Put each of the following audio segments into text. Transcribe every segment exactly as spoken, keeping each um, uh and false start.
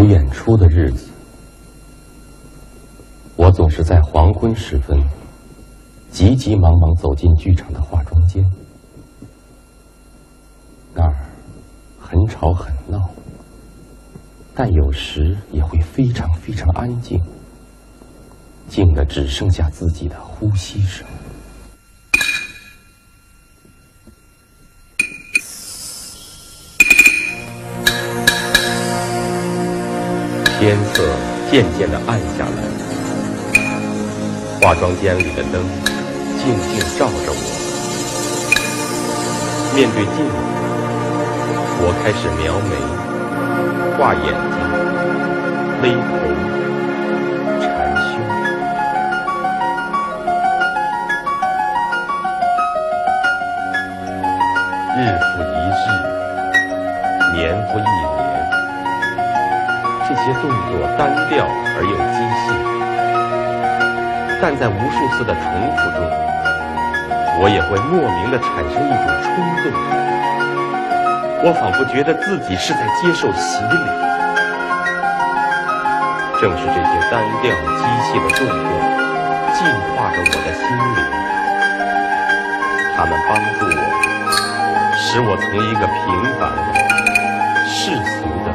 演出的日子，我总是在黄昏时分，急急忙忙走进剧场的化妆间。那儿很吵很闹，但有时也会非常非常安静，静得只剩下自己的呼吸声。 天色渐渐地暗下来，化妆间里的灯静静照着我。面对镜子，我开始描眉、画眼睛、勒头、缠胸。 日复一日，年复一年，这些动作单调而又机械，但在无数次的重复中，我也会莫名地产生一种冲动，我仿佛觉得自己是在接受洗礼。正是这些单调机械的动作，净化着我的心灵。 他们帮助我，使我从一个平凡的、世俗的、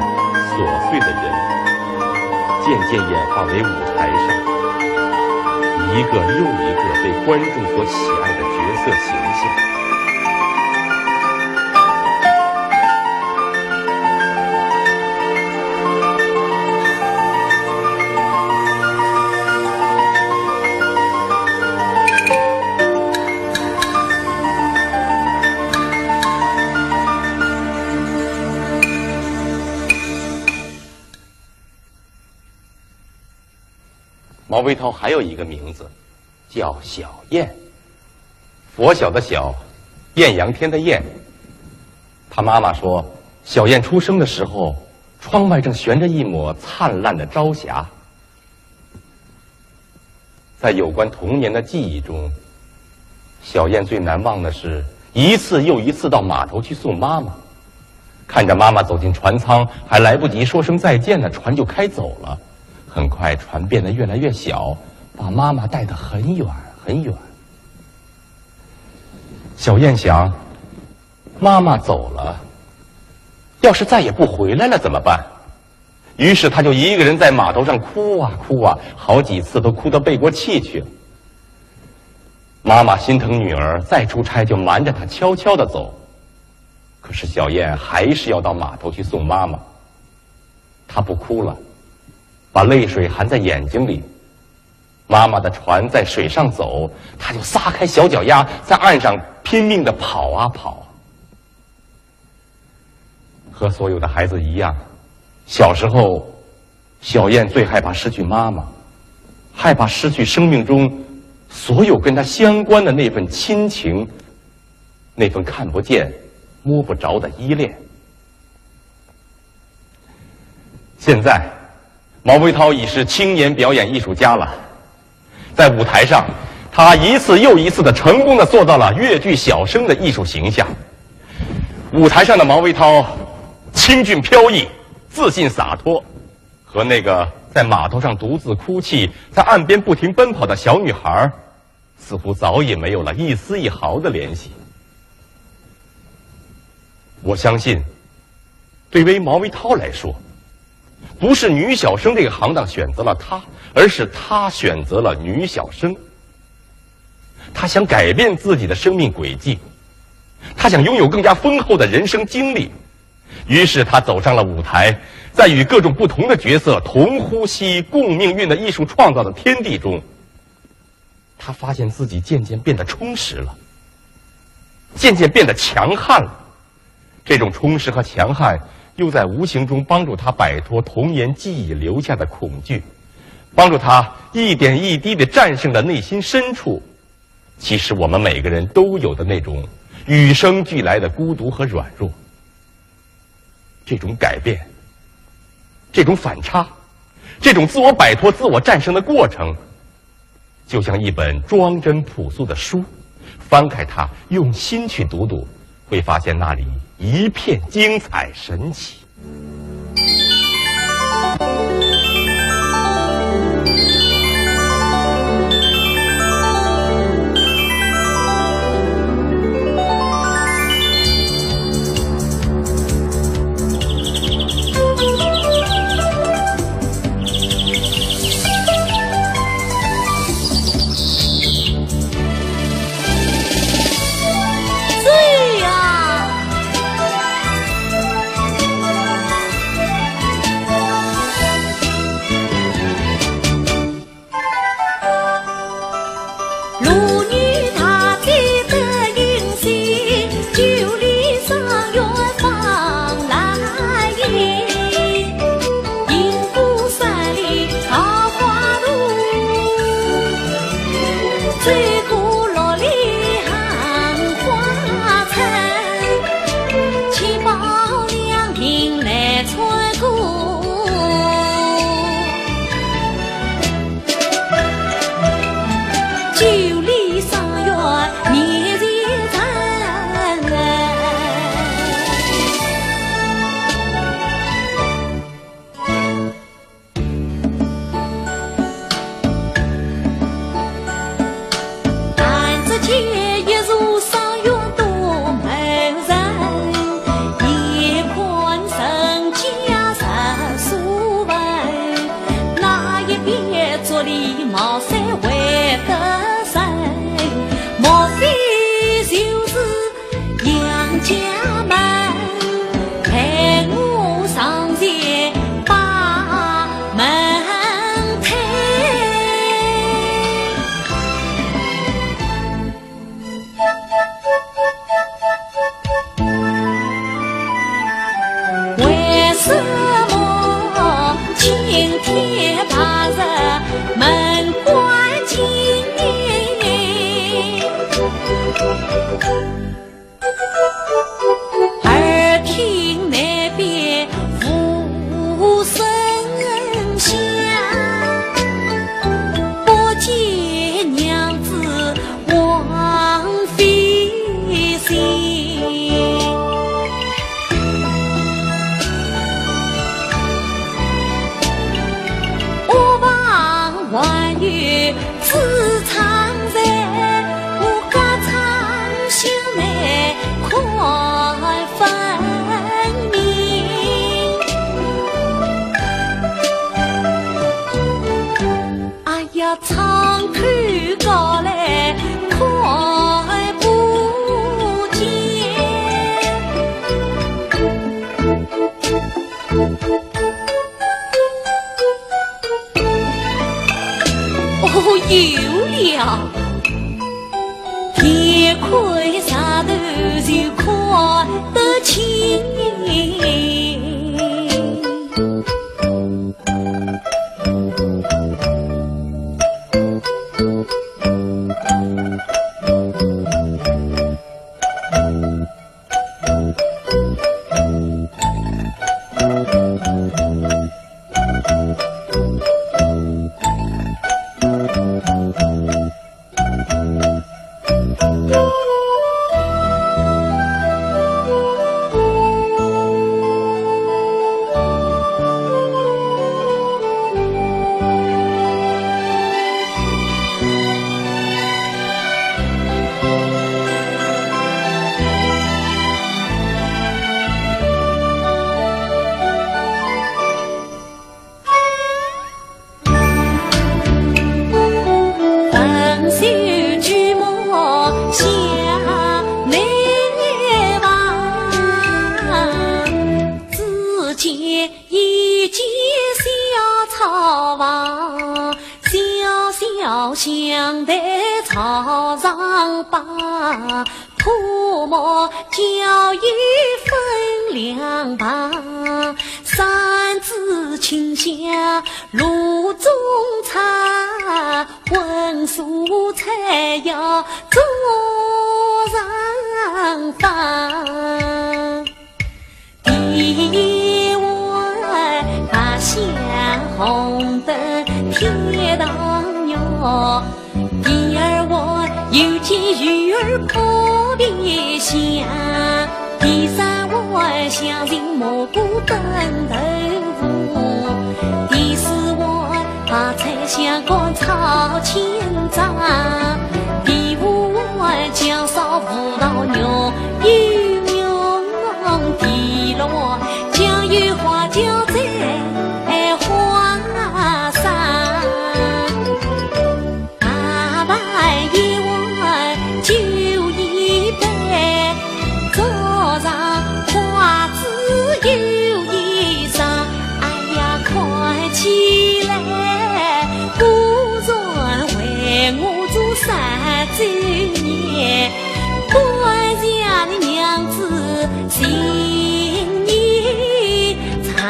琐碎的人，渐渐演化为舞台上一个又一个被观众所喜爱的角色形象。毛维涛还有一个名字，叫小燕。拂晓的晓，艳阳天的艳。他妈妈说，小燕出生的时候，窗外正悬着一抹灿烂的朝霞。 在有关童年的记忆中，小燕最难忘的是一次又一次到码头去送妈妈。看着妈妈走进船舱，还来不及说声再见呢，船就开走了。很快，船变得越来越小，把妈妈带得很远很远。小燕想，妈妈走了，要是再也不回来了怎么办？ 于是她就一个人在码头上哭啊哭啊，好几次都哭得背过气去。妈妈心疼女儿，再出差就瞒着她悄悄地走。可是小燕还是要到码头去送妈妈。她不哭了，把泪水含在眼睛里。妈妈的船在水上走，她就撒开小脚丫，在岸上拼命地跑啊跑。 和所有的孩子一样，小时候，小燕最害怕失去妈妈，害怕失去生命中所有跟她相关的那份亲情，那份看不见、摸不着的依恋。现在，毛维涛已是青年表演艺术家了。 在舞台上，她一次又一次地成功地塑造了越剧小生的艺术形象。舞台上的毛维涛，清俊飘逸，自信洒脱，和那个在码头上独自哭泣、在岸边不停奔跑的小女孩，似乎早已没有了一丝一毫的联系。我相信，对于毛维涛来说， 不是女小生这个行当选择了她，而是她选择了女小生。她想改变自己的生命轨迹，她想拥有更加丰厚的人生经历，于是她走上了舞台，在与各种不同的角色同呼吸共命运的艺术创造的天地中，她发现自己渐渐变得充实了，渐渐变得强悍了。 这种充实和强悍，又在无形中帮助她摆脱童年记忆留下的恐惧，帮助她一点一滴地战胜了内心深处，其实我们每个人都有的那种与生俱来的孤独和软弱。这种改变，这种反差，这种自我摆脱、自我战胜的过程， 就像一本装帧朴素的书，翻开它，用心去读读，会发现那里一片精彩神奇。走过六里杏花村，千宝两亭来唱歌。九里赏月面前人。 但只见一座赏月多美人，夜半人家十所闻。那一边竹篱茅塞围得深，莫非就是 杨家门，陪我上前把门推。为什么今天白日门关紧？ 耳听南边无声响，不见娘子王妃醒。我望还有 子昌在，我隔窗相望看分明。哎呀，窗口高来看不见。 哦，有了，天开石头就看得清。只见一间小草房，小小香台草上摆，铺木交椅分两旁，扇子清香炉中插，荤素菜肴桌上放。 第一碗八仙红灯天堂肉，第二碗有件鱼儿破皮香，第三碗香芹蘑菇炖豆腐，第四碗 白菜香干炒千张，第五碗酱烧葡萄肉，有肉第六碗酱油花椒在花生。大盘一碗酒一杯，桌上花枝又一双，哎呀，看起来 果然为我做三周年，感谢娘子心意长。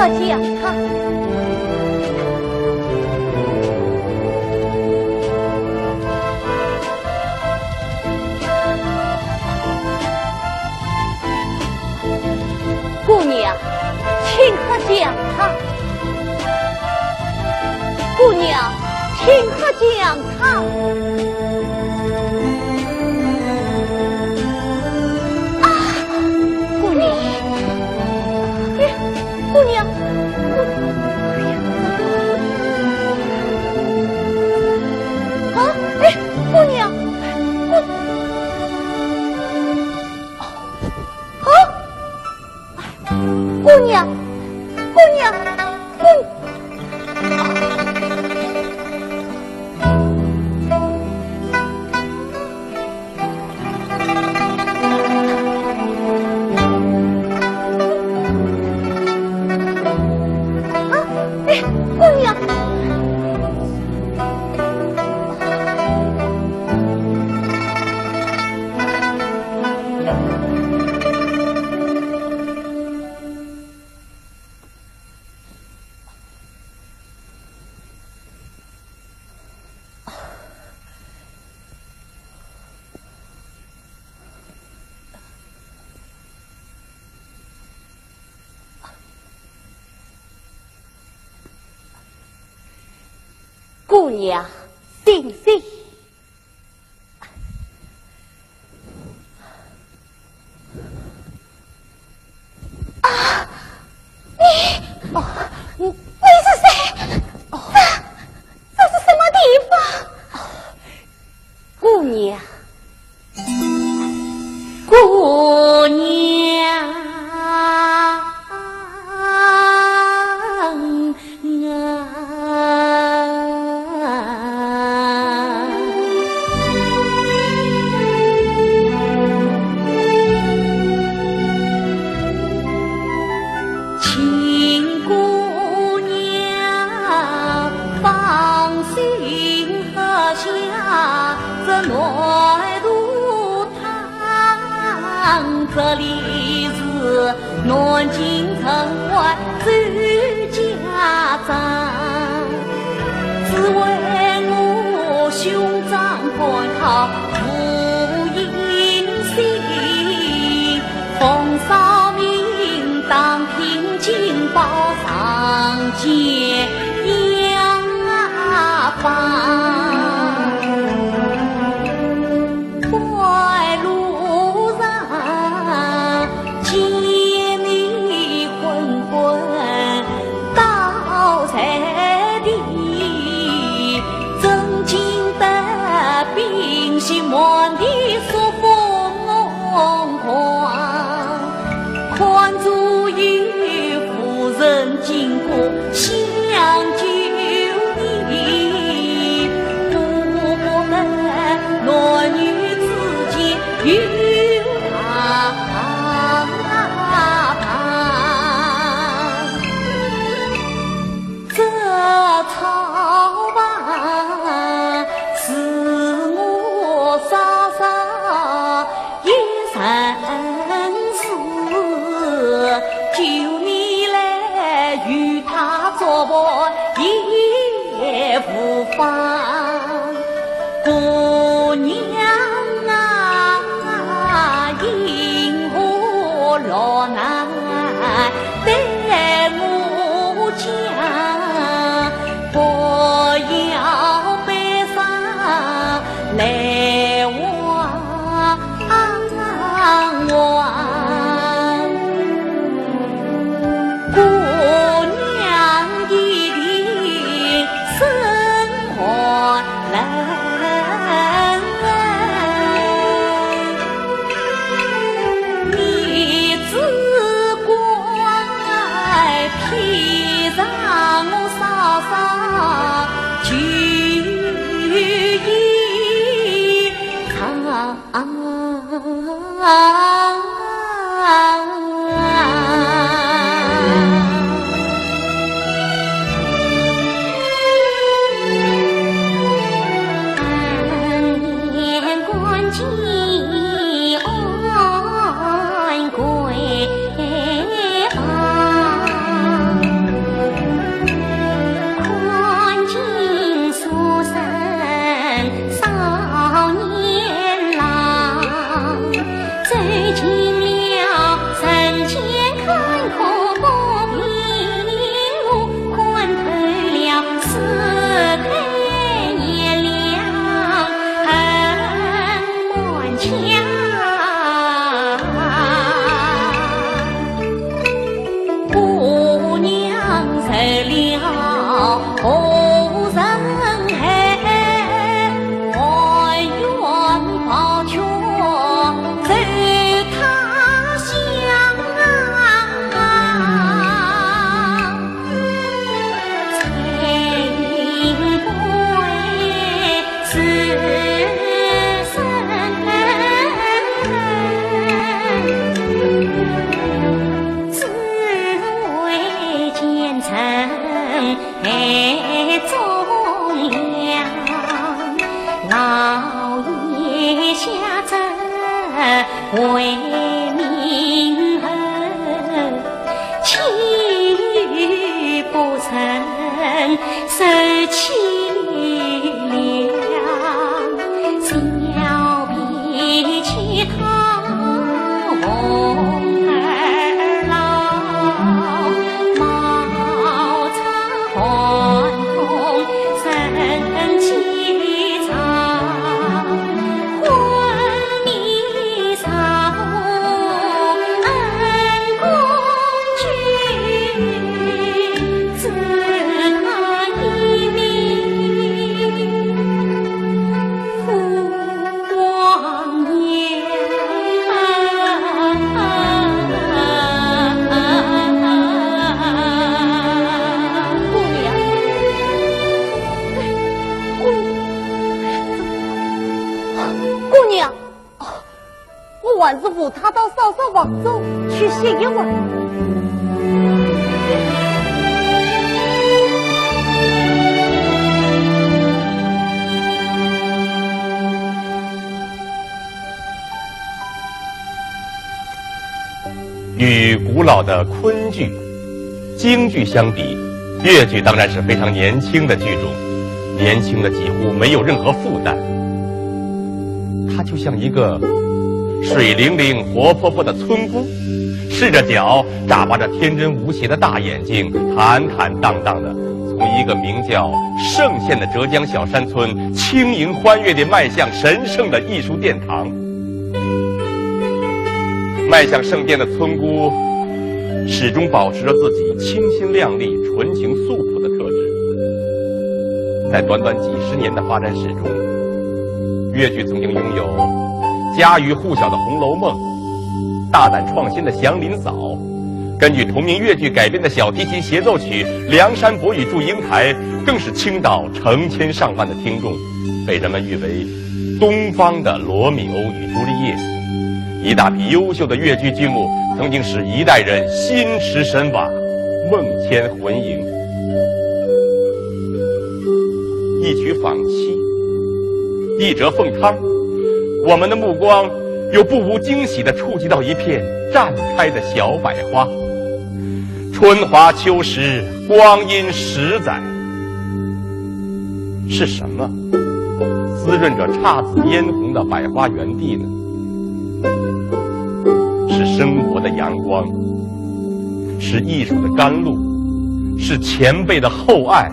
喝姜汤。姑娘，请喝姜汤。姑娘，请喝姜汤。啊，姑娘，哎，姑娘，姑，啊，哎，姑娘，姑，啊，姑娘，姑娘，姑。 啊，哎，姑娘。 姑娘，醒醒。 啊，你，哦，你，你是谁？哦。这，这是什么地方？哦，姑娘，姑娘啊。 请姑娘放心喝下这南渡汤，这里是 南京城外周家庄，只为我兄长官靠无音信，奉谥名当听金宝上见雅芳。 半路上见你昏昏倒在地，真惊得屏息满地血风狂。 看着有妇人经过相救你，不得男女之间有他旁。 这草房是我嫂嫂一人住，就你来与她作伴也无妨。姑娘啊，因何落难 对我讲，不要悲伤来望我。姑娘一定生活人。 你只管披上我嫂嫂就衣裳。哎，忠良，老爷下旨为民后，岂有不成受其凉？小婢乞讨红二郎，冒充 寒风生几丈，昏迷少恩公君，只他一命。 姑娘，姑，姑娘，哦，我还是扶她到嫂嫂房中去歇一会儿。 与古老的昆剧、京剧相比，越剧当然是非常年轻的剧种，年轻的几乎没有任何负担。它就像一个水灵灵、活泼泼的村姑，赤着脚，眨巴着天真无邪的大眼睛，坦坦荡荡的从一个名叫嵊县的浙江小山村，轻盈欢悦地迈向神圣的艺术殿堂。 迈向圣殿的村姑，始终保持着自己清新亮丽、纯情素朴的特质。在短短几十年的发展史中，越剧曾经拥有家喻户晓的《红楼梦》，大胆创新的《祥林嫂》，根据同名越剧改编的小提琴协奏曲《梁山伯与祝英台》，更是倾倒成千上万的听众，被人们誉为 东方的罗密欧与朱丽叶。一大批优秀的越剧剧目曾经使一代人心驰神往、梦牵魂萦。一曲《访妻》，一折《凤汤》，我们的目光又不无惊喜地触及到一片绽开的小百花。春华秋实，光阴十载， 是什么滋润着姹紫嫣红的百花园地呢？是生活的阳光，是艺术的甘露，是前辈的厚爱，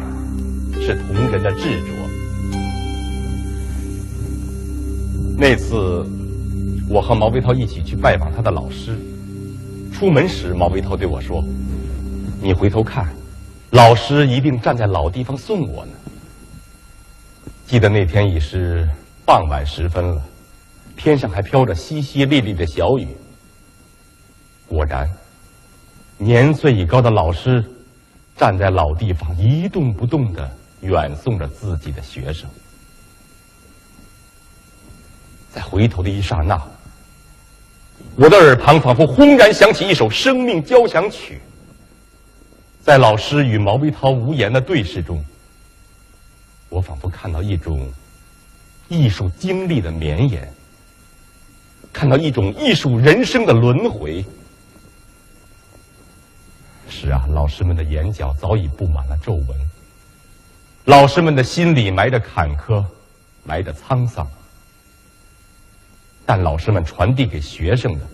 是同仁的执着。那次，我和毛维涛一起去拜访他的老师，出门时，毛维涛对我说：“你回头看， 老师一定站在老地方送我呢。”记得那天已是傍晚时分了，天上还飘着淅淅沥沥的小雨。果然，年岁已高的老师站在老地方一动不动地远送着自己的学生。在回头的一刹那，我的耳旁仿佛轰然响起一首生命交响曲。 在老师与毛维涛无言的对视中，我仿佛看到一种艺术经历的绵延，看到一种艺术人生的轮回。是啊，老师们的眼角早已布满了皱纹，老师们的心里埋着坎坷，埋着沧桑。 但老师们传递给学生的，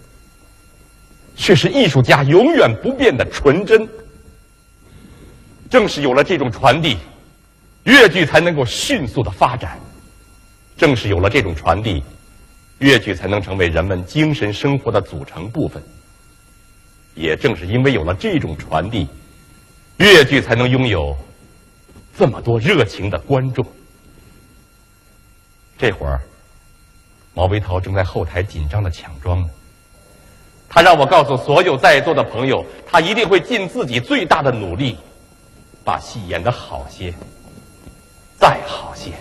却是艺术家永远不变的纯真。正是有了这种传递，越剧才能够迅速的发展。正是有了这种传递，越剧才能成为人们精神生活的组成部分。也正是因为有了这种传递，越剧才能拥有这么多热情的观众。 这会儿，毛维涛正在后台紧张地抢妆呢。他让我告诉所有在座的朋友，他一定会尽自己最大的努力，把戏演得好些，再好些。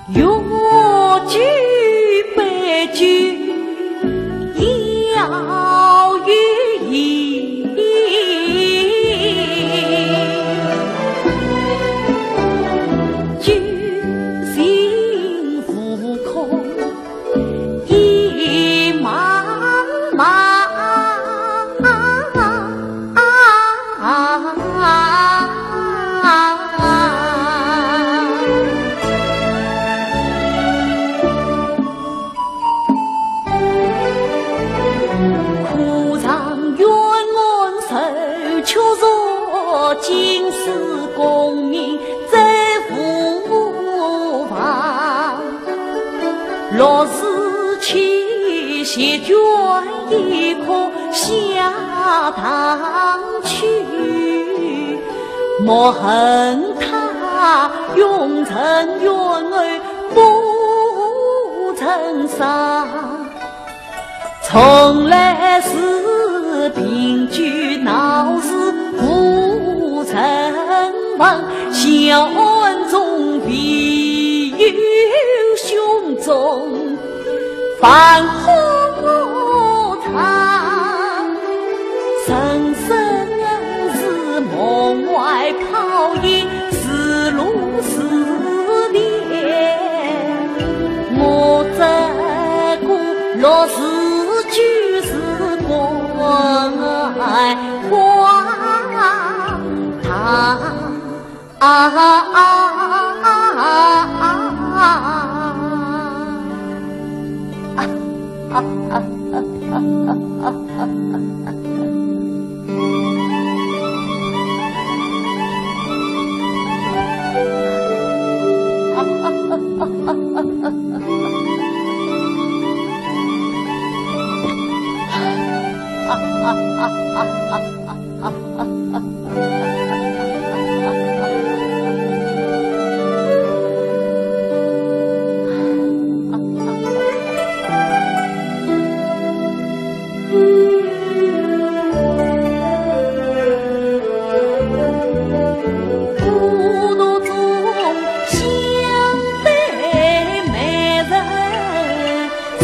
越剧悲剧要有意，究竟无空一茫茫。 可尝冤案手镯镯，金丝功名再无望。若是妻妾卷一壳下堂去，莫恨她永沉冤案不曾上。 从来是凭据闹事无人问，小案中唯有胸中放火场。人生是梦外泡影，是路是电，我只顾 落实就是关关堂。啊啊啊啊啊啊！孤独中相对美人是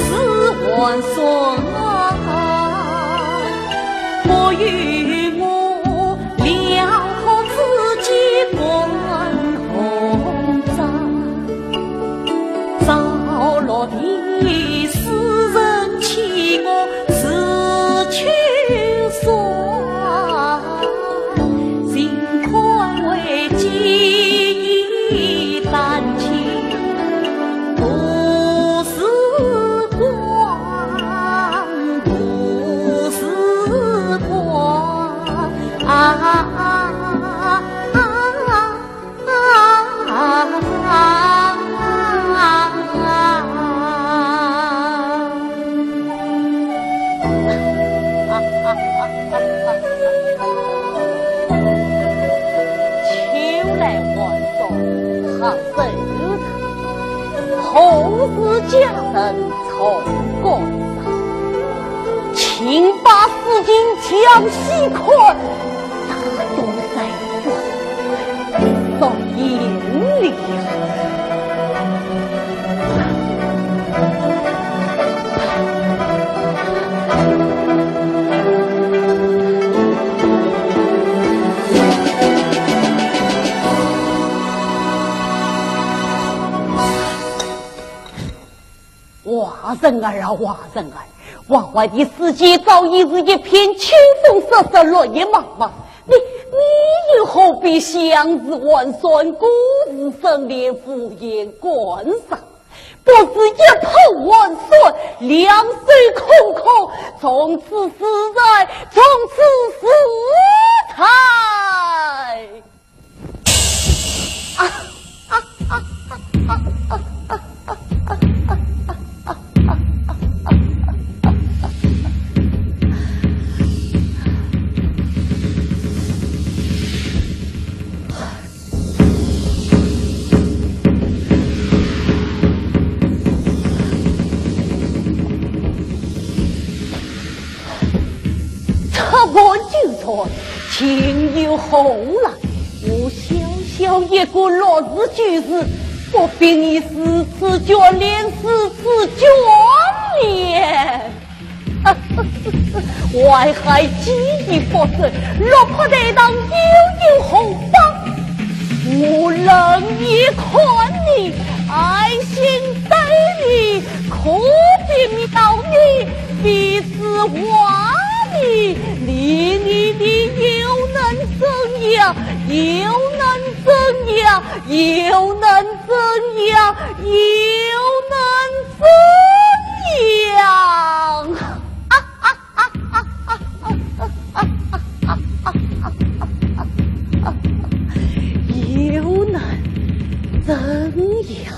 寒霜啊，不与我撩拨自己观红妆。 着落地，世人欺我是秋霜，心宽慰寄语丹青度时光，度时光。啊啊啊啊啊！ 秋来寒霜寒透透，何事佳人 愁肝肠，请把诗经讲细看，大都在我少眼里。华人儿啊，华人儿，往外的世界早已是一片秋风瑟瑟，绿叶茫茫。你，你又何必相思寒酸，孤自守念，无言感伤？不是一盆寒酸，两手空空，从此死在，从此死在。看就看，情有何难？我小小一个落字居士，不比你如此眷恋，如此眷恋。淮海既已复生，落魄台上又有何妨？我冷眼看你，爱心待你，可比描你，比字画你，你你你又能怎样？又能怎样？又能怎样？又能怎样？又能怎样？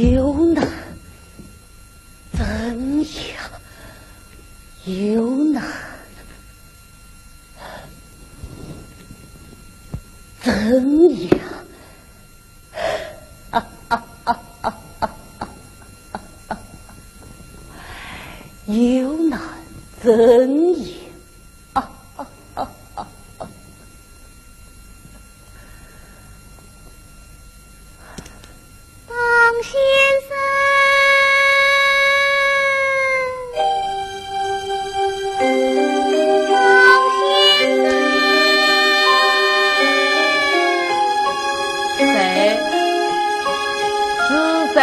又能怎样？又能怎样？又能怎样？唐先生，唐先生。谁？是谁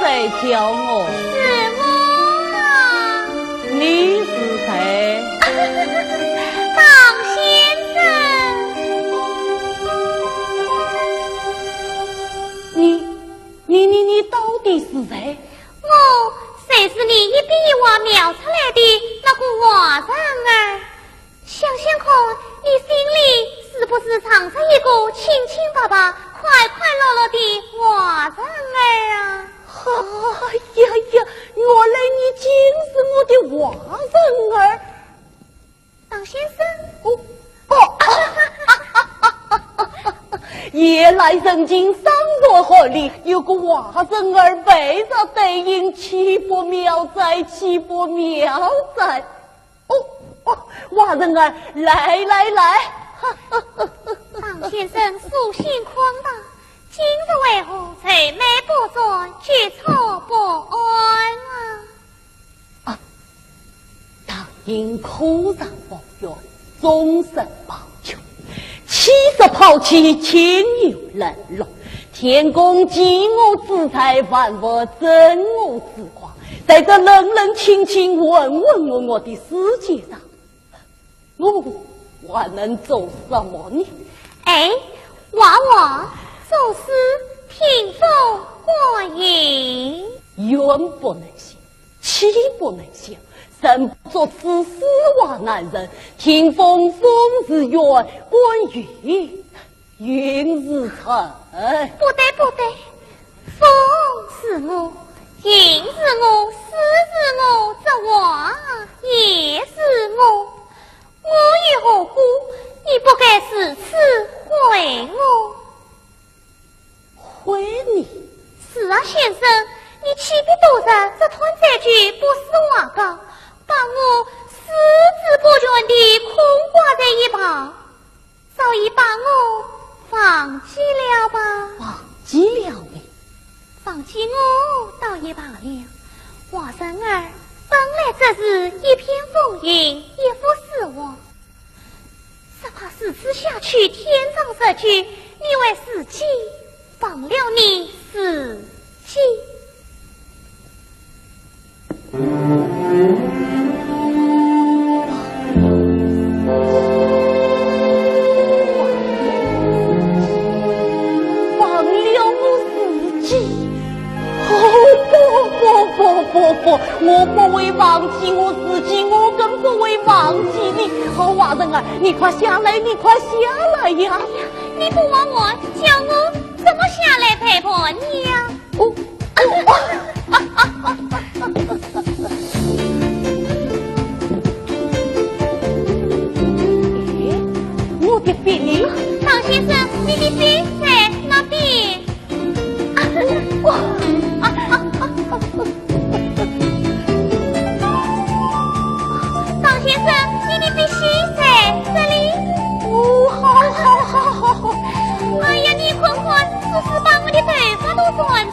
在叫我？是我啊。你是谁？唐先生。你，你，你，你到底是谁？我就是你一笔一画描出来的那个画人儿。想想看，你心里是不是藏着一个清清白白、快快乐乐的画人儿啊？哎呀呀，原来你竟是我的画人儿。唐先生。哦，哦，原来人情山川海里有个画人儿陪着对影，岂不妙哉，岂不妙哉。哦，哦，画人儿，来，来，来。唐先生素性狂大，今日为何愁眉不展，举措不安啊？啊，当年苦上荒原，终身抱穷，七十抛弃，情有冷落。天公给我之财，万物赠我之花，在这冷冷清清、浑浑噩噩的世界上，我还能做什么呢？哎，画画，作诗，听风观云。远不能行， 气不能消，人不作此诗画难成，听风风是远，观云云是成。不对，不对，风是我，云是我，诗是我，这画也是我。我有何辜？你不该如此毁我。 毁你？是啊，先生，你岂不多日这段字句不思画稿，把我四肢不全地空挂在一旁，早已把我忘记了吧？忘记了你？忘记我倒也罢了，画人儿本来只是一片浮云，一幅诗画， 只怕如此下去，天长日久，你会自己忘了你自己。忘了我自己。 哦，不，不，不，不，不，我不会忘记我自己，我更不会忘记你。哦，画人儿，你快下来，你快下来呀！哎呀，你不画画，叫我怎么下来陪伴你呀？哦，哦，哎，我的笔呢？唐先生，你的笔在哪边？ 唐先生，你的笔芯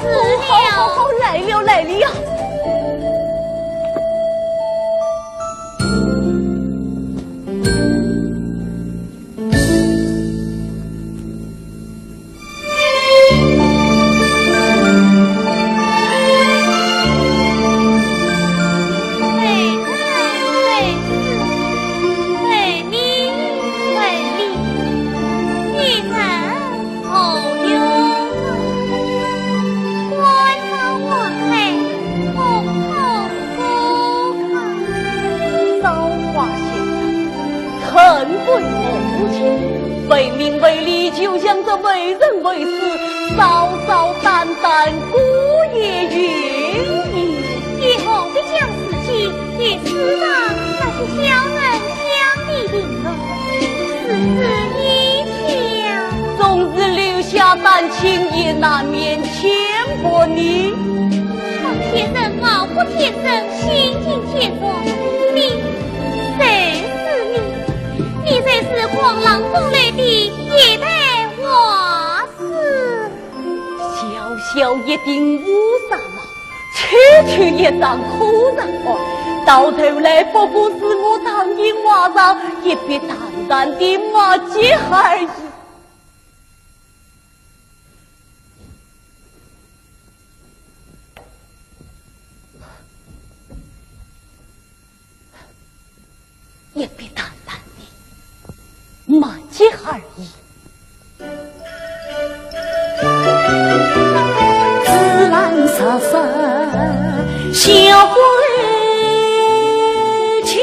哦，好，好，好，来了，来了。朝花夕拾，恨不得母亲为名为利，就像这为人为事，少少淡淡，过眼云烟。以后必将自己与世上那些小人相提并论，如此一想，纵使流下丹青，也难免牵挂你。天生貌不天生，性情千种，你谁是你？你才是狂狼风雷的一代花子。小小一顶乌纱帽， 区区一张苦茶馆，到头来不过是我当今皇上一笔淡淡的墨迹而已。一笔淡淡的墨迹而已。自然杀杀小鬼气，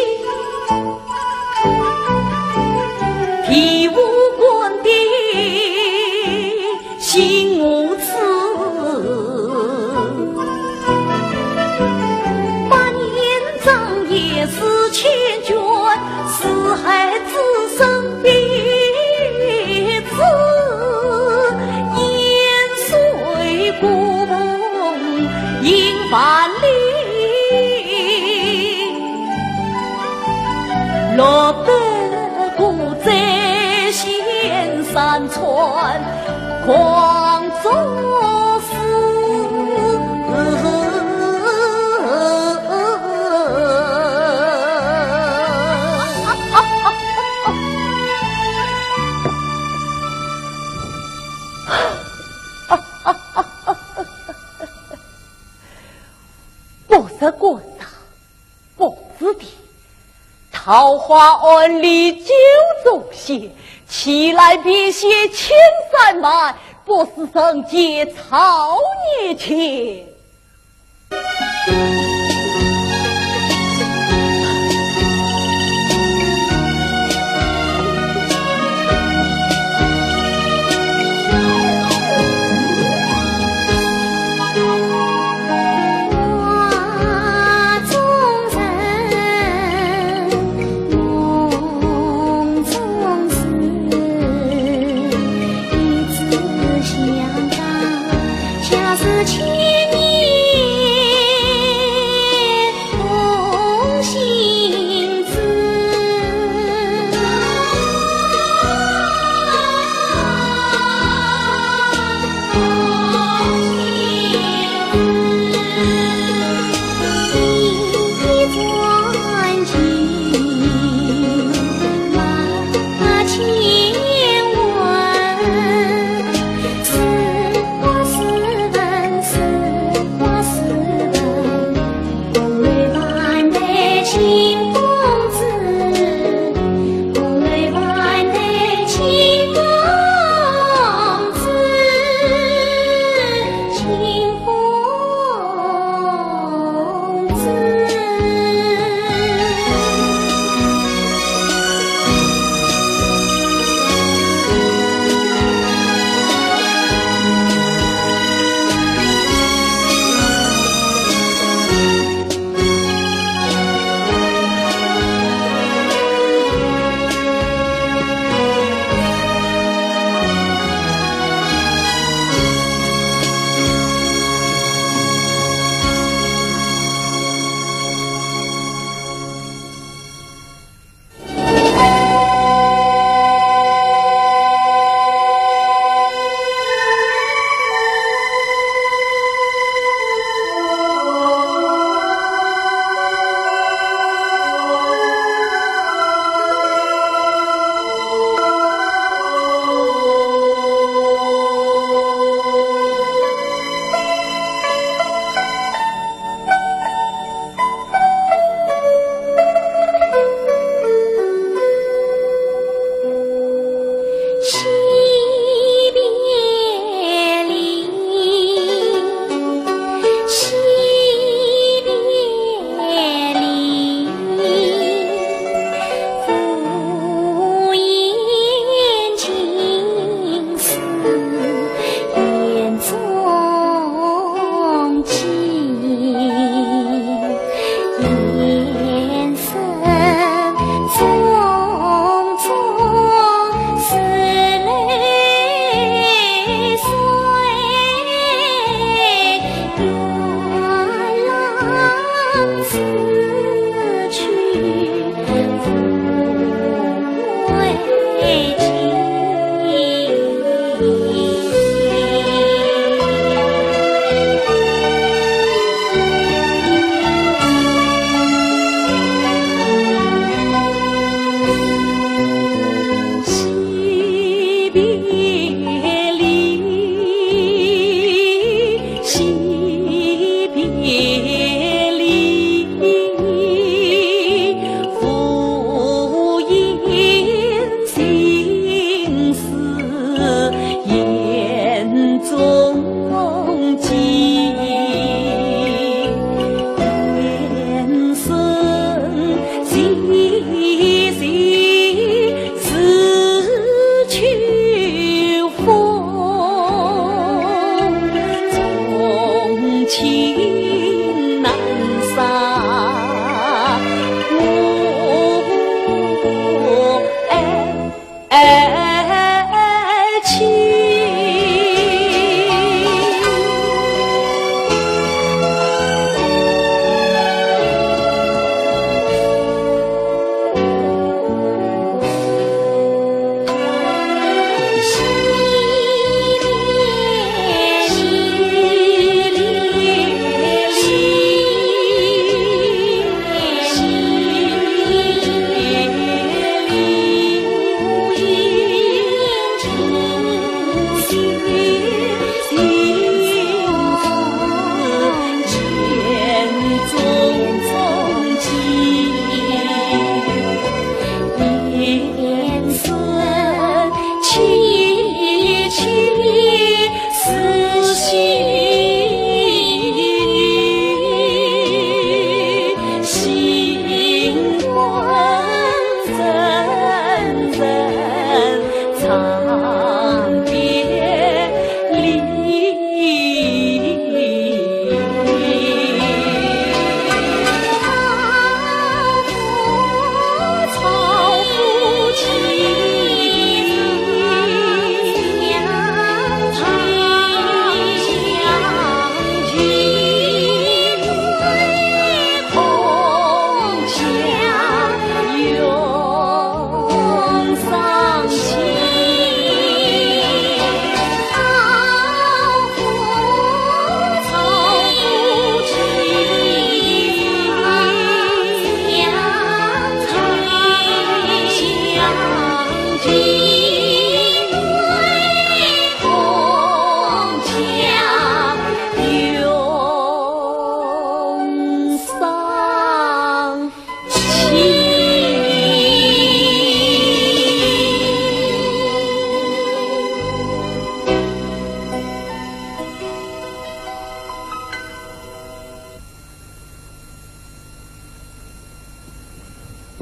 第五关的 心无处，百年长夜思千卷，四海之参必至，烟水古风映万里。 落得孤枕仙山川，狂作死。不是官场， 不知的，桃花庵里酒中仙，岂来避邪千山外，不是人间造孽钱。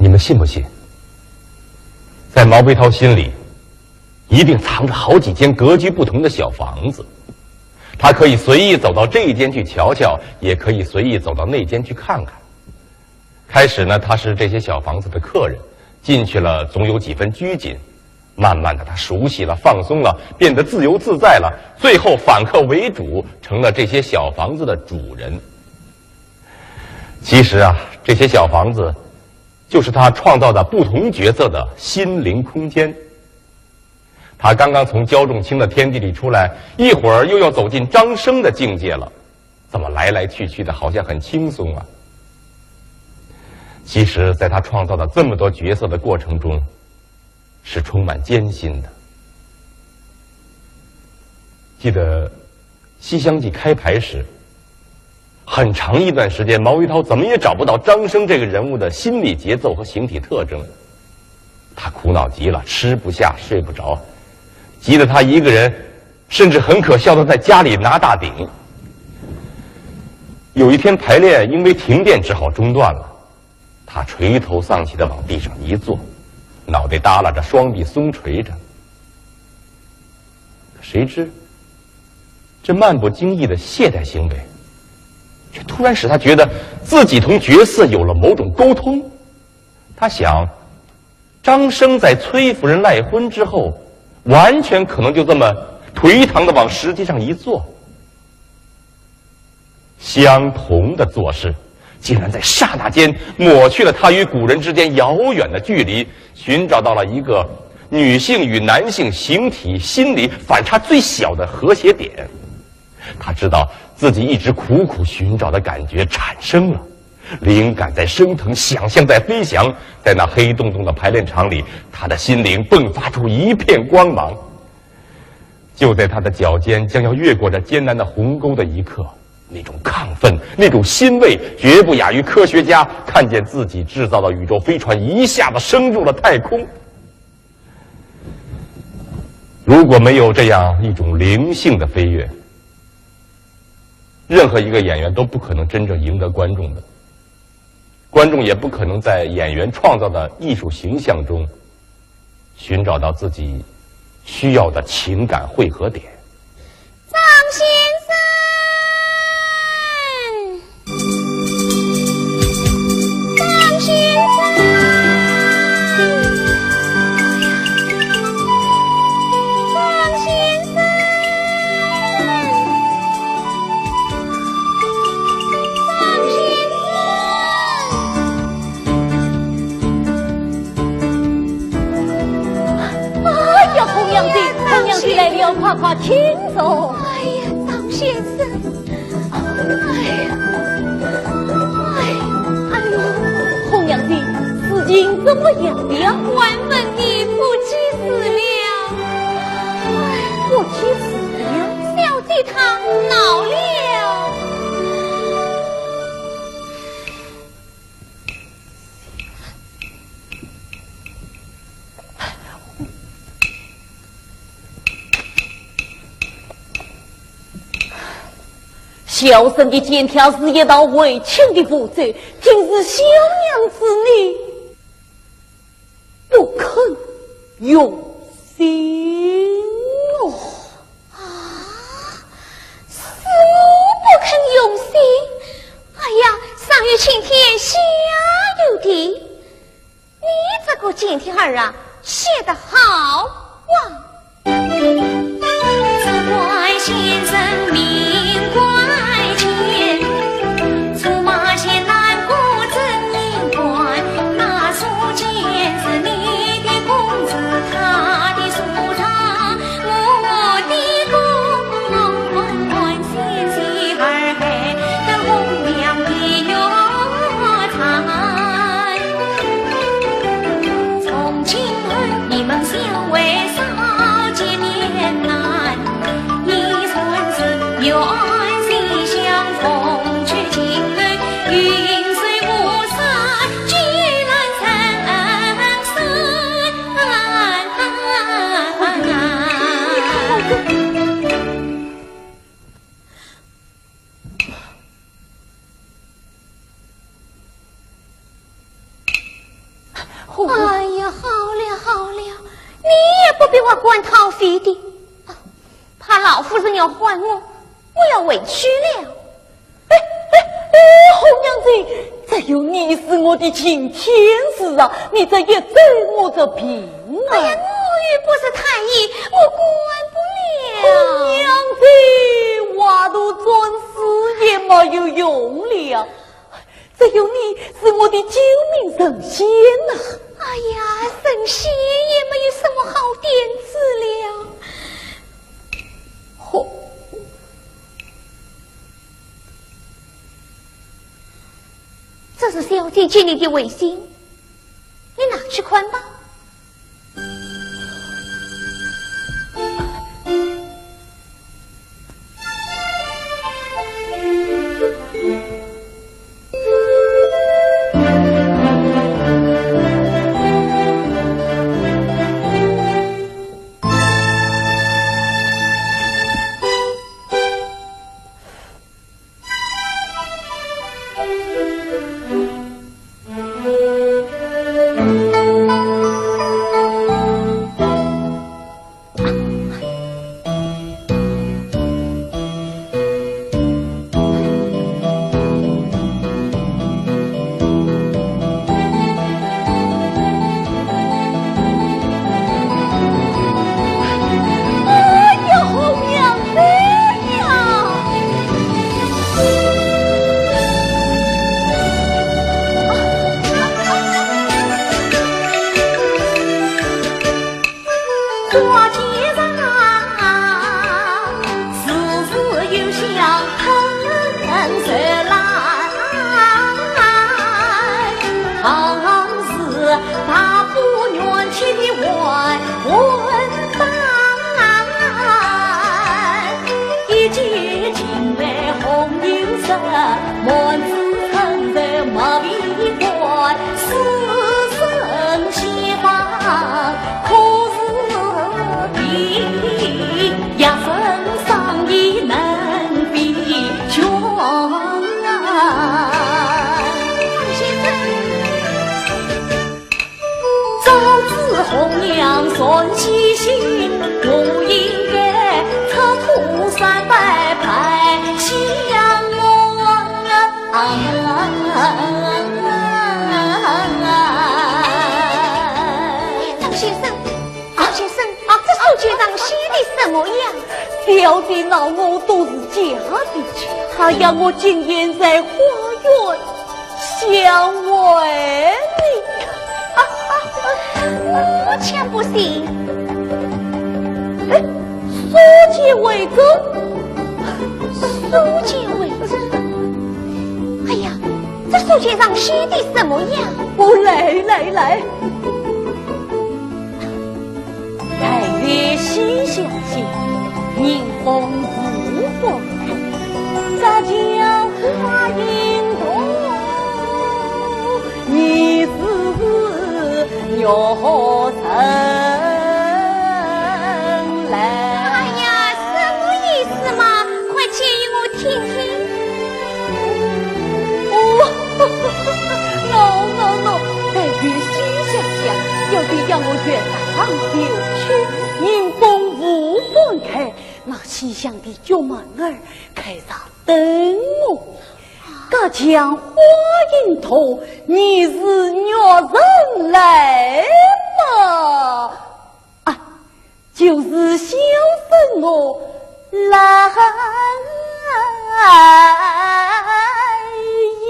你们信不信？在毛飞涛心里，一定藏着好几间格局不同的小房子，他可以随意走到这一间去瞧瞧，也可以随意走到那间去看看。开始呢，他是这些小房子的客人，进去了总有几分拘谨。慢慢的，他熟悉了，放松了，变得自由自在了，最后反客为主，成了这些小房子的主人。其实啊，这些小房子就是他创造的不同角色的心灵空间。他刚刚从焦仲卿的天地里出来，一会儿又要走进张生的境界了，怎么来来去去的，好像很轻松啊？其实，在他创造的这么多角色的过程中，是充满艰辛的。记得《西厢记》开排时，很长一段时间，毛飞涛怎么也找不到张生这个人物的心理节奏和形体特征。他苦恼极了，吃不下，睡不着，急得他一个人，甚至很可笑的在家里拿大鼎。有一天排练因为停电只好中断了，他垂头丧气的往地上一坐，脑袋耷拉着，双臂松垂着。谁知，这漫不经意的懈怠行为，却突然使他觉得自己同角色有了某种沟通。他想，张生在崔夫人赖婚之后，完全可能就这么颓唐的往石阶上一坐。相同的做事，竟然在刹那间抹去了他与古人之间遥远的距离，寻找到了一个女性与男性形体心理反差最小的和谐点。他知道自己一直苦苦寻找的感觉产生了，灵感在升腾，想象在飞翔，在那黑洞洞的排练场里，他的心灵迸发出一片光芒。就在他的脚尖将要越过这艰难的鸿沟的一刻，那种亢奋，那种欣慰，绝不亚于科学家看见自己制造的宇宙飞船一下子升入了太空。如果没有这样一种灵性的飞跃，任何一个演员都不可能真正赢得观众的，观众也不可能在演员创造的艺术形象中寻找到自己需要的情感汇合点。张先生，张先生，张先生。 张先生。哎呀，红娘姐，红娘姐来了，快快请坐。哎呀，张先生。哎呀，哎，哎呦，红娘姐，事情怎么样了？还问你不及时了。哎，不及时了？小姐她恼了。 小生的肩挑是一道为情的符咒，竟是小娘子你不肯用心哦。啊，是我不肯用心？哎呀，上有青天，下有地， 你这个贱天儿啊，写得好啊！哎呀，好了好了，你也不必挖官讨匪的。啊，怕老夫人要唤我，我要回去了。哎哎哎，红娘子，只有你是我的擎天柱啊，你这一走我这病啊。哎呀，我又不是太医，我管不了。红娘子，话都转世也没有用了。 只有你是我的救命神仙呐。哎呀，神仙也没有什么好点子了。嚯，这是小姐给你的围巾，你拿去看吧。 哎呀，红娘子呀！花街上，时时有香喷水来，好似大补元气的还魂丹。一见惊雷红又生，满子春愁没地关，死神仙方 可是病，也身上也能比穷啊。张先生，早知红娘善其心，我应该出土三拜拜香啊。张先生， 张先生，啊，这手绢上写的什么呀？小姐闹我都是假的，她要我今夜在花园相会你。啊，啊，啊，我才不信。哎，书接为证。书接为证？哎呀，这书笺上写的什么呀？哦，来，来，来。 待月西厢下，迎风无风开，隔墙花影动，疑是玉人来。哎呀，什么意思嘛？快解与我听听。哦，喏，喏，喏，待月西厢下，小姐要我月上九曲，迎风无风开，那西厢的角门儿开上等我。隔墙花影动，疑是玉人来嘛。啊， 就是小生我来也。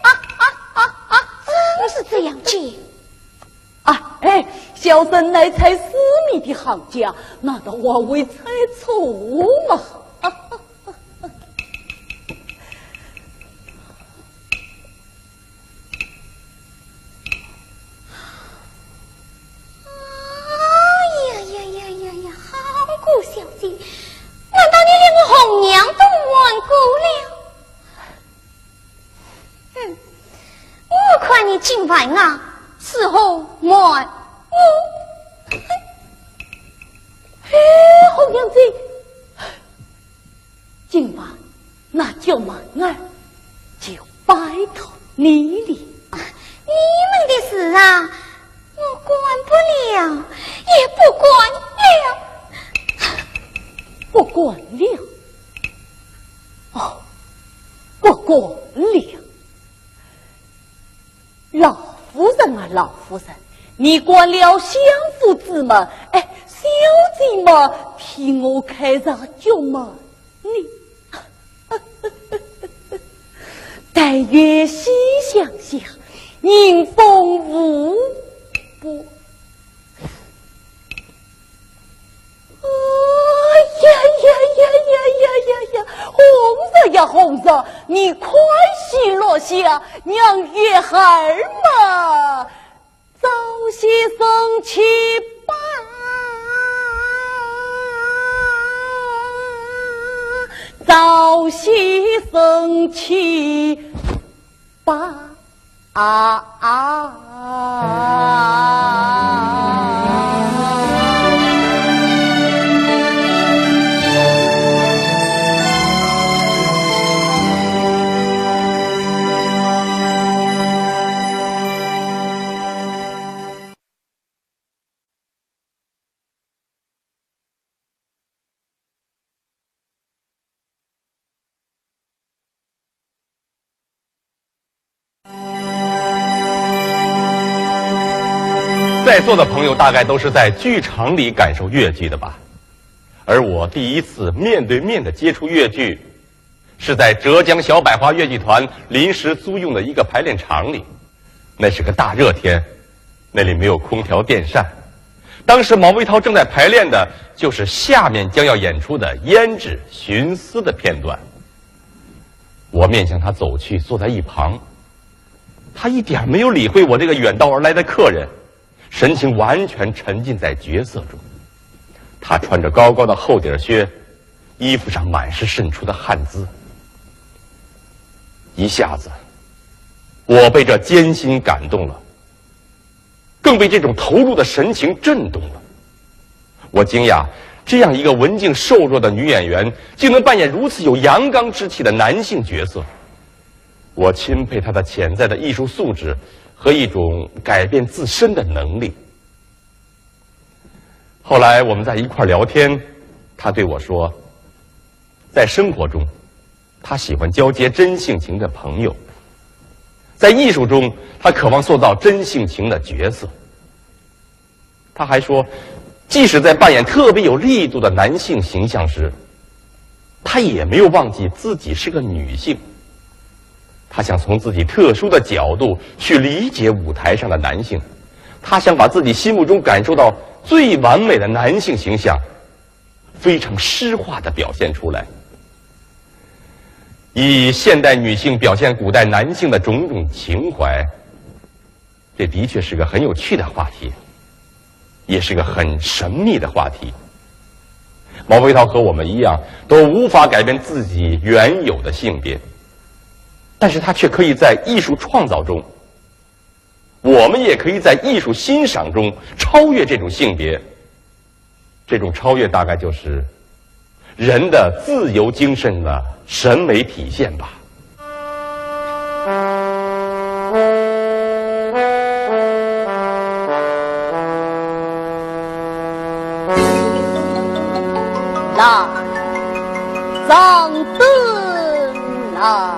啊，啊，啊，啊，真是这样的。啊，哎，小生乃猜诗谜的行家，难道还会猜错吗？ 哎呀呀呀呀呀，好个小姐，难道你连我红娘都瞒过了？哼，我看你今晚啊，是否瞒我？嘿，红娘子，今晚那角门儿就拜托你哩。你们的事啊，我管不了，也不管了。不管了？哦，不管了。老夫人啊，老夫人，你管了相府之门，哎，小姐嘛，替我开着角门。 你，但愿西厢下，迎风无波。哎呀呀呀呀呀呀呀！红日呀红日，你快些落下，让月儿嘛 早些升起吧，早些升起吧。啊啊！在座的朋友大概都是在剧场里感受越剧的吧？而我第一次面对面的接触越剧，是在浙江小百花越剧团临时租用的一个排练场里。那是个大热天，那里没有空调电扇。当时毛维涛正在排练的就是下面将要演出的《胭脂寻思》的片段。我面向他走去，坐在一旁。他一点没有理会我这个远道而来的客人，神情完全沉浸在角色中。他穿着高高的厚底儿靴，衣服上满是渗出的汗渍。一下子，我被这艰辛感动了，更被这种投入的神情震动了。我惊讶，这样一个文静瘦弱的女演员，竟能扮演如此有阳刚之气的男性角色。我钦佩她的潜在的艺术素质和一种改变自身的能力。后来我们在一块儿聊天，她对我说，在生活中，她喜欢交结真性情的朋友，在艺术中，她渴望塑造真性情的角色。她还说，即使在扮演特别有力度的男性形象时，她也没有忘记自己是个女性。她想从自己特殊的角度去理解舞台上的男性，她想把自己心目中感受到最完美的男性形象，非常诗化地表现出来。以现代女性表现古代男性的种种情怀，这的确是个很有趣的话题，也是个很神秘的话题。毛维涛和我们一样，都无法改变自己原有的性别，但是他却可以在艺术创造中，我们也可以在艺术欣赏中超越这种性别。这种超越大概就是人的自由精神的审美体现吧。来，掌灯来。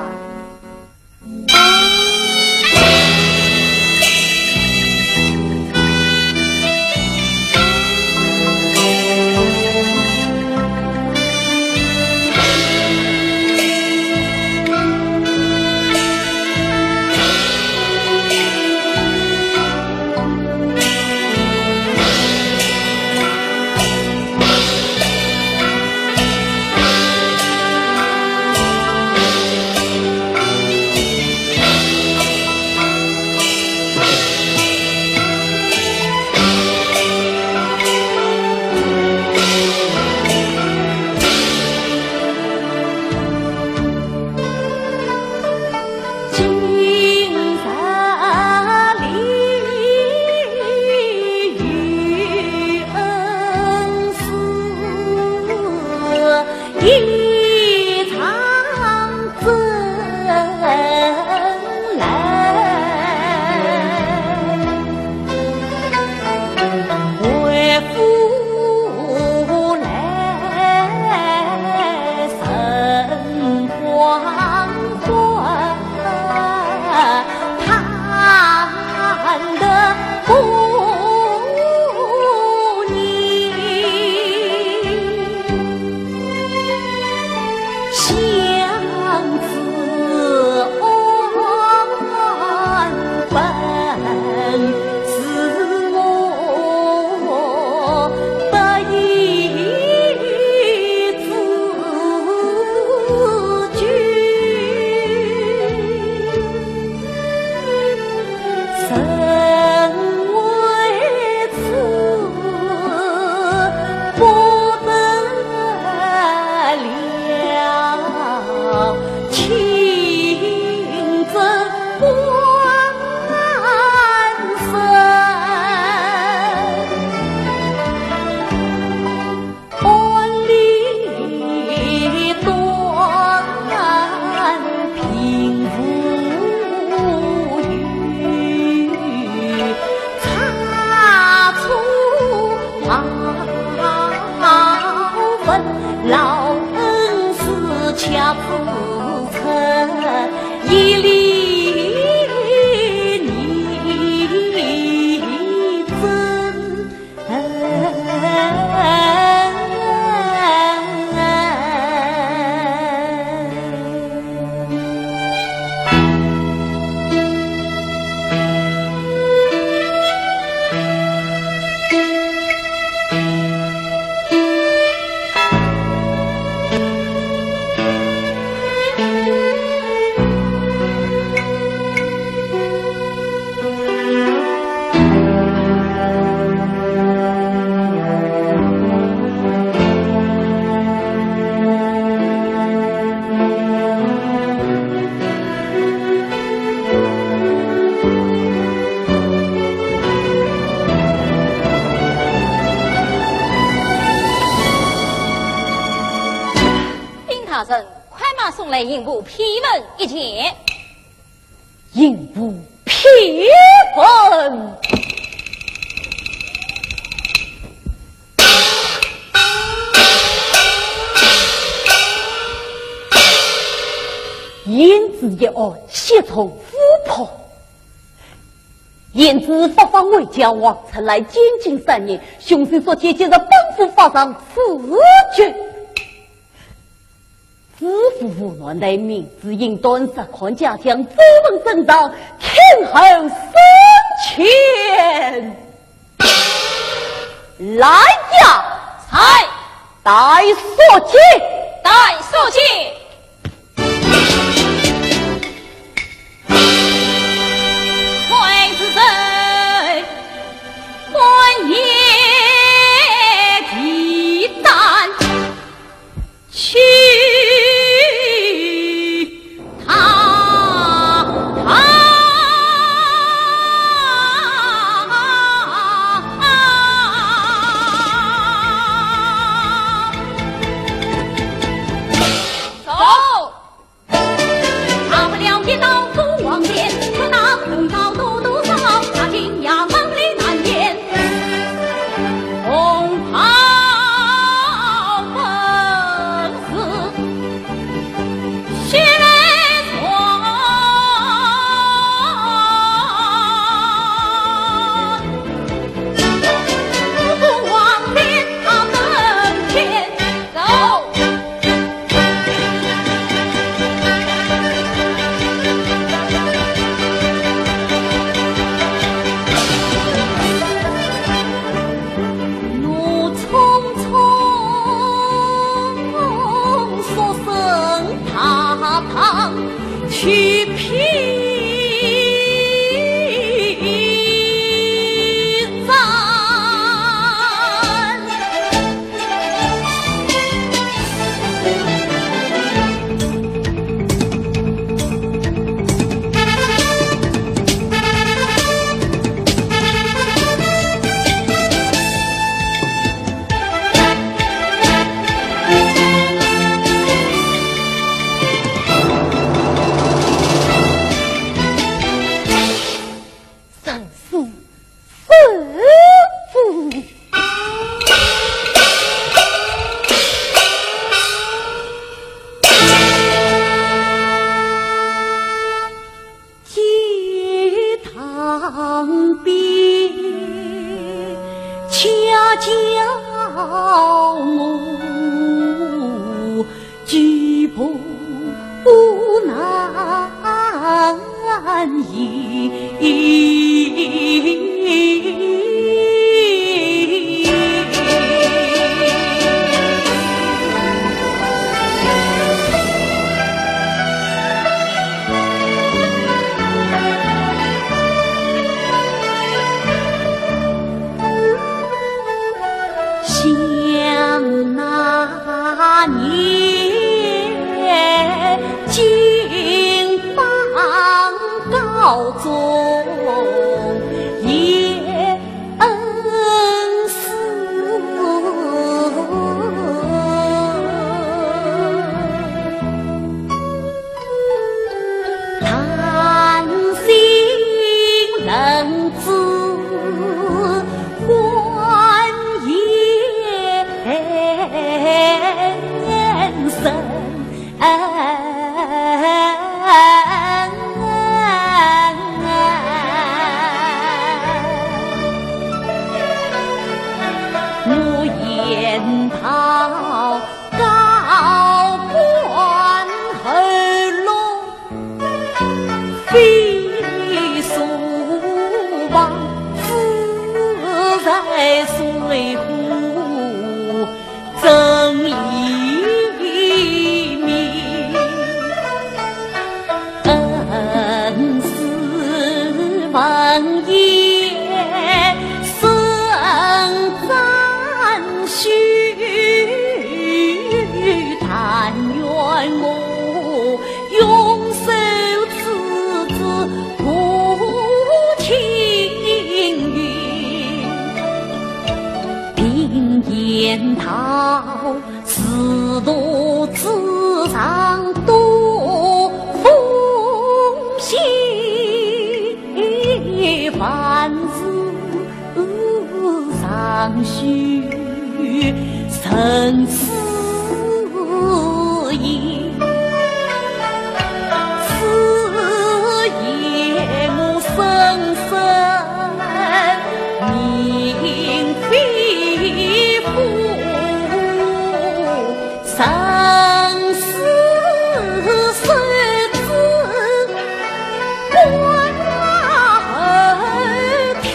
禀大人，快马送来刑部批文一件。刑部批文。 胭脂一案，悉从府破。胭脂发放回家，王春来监禁三年，凶手宿介，即日本府法场处决。知府吴南岱明知应断，实看家将，奏闻圣上，听候升前。 来呀！在。带宿介。带宿介。快住手！半夜提斩。 去他堂。走。大不了一刀割黄连，可那藤条多多少，踏进衙门里难免。红袍本是 街堂边，恰巧我举步难移。想那年金榜高中我用手指指无情云，并言道：自度之上多风险，万事 尚须慎思也。此言我深深铭非腹。 生死受之关天。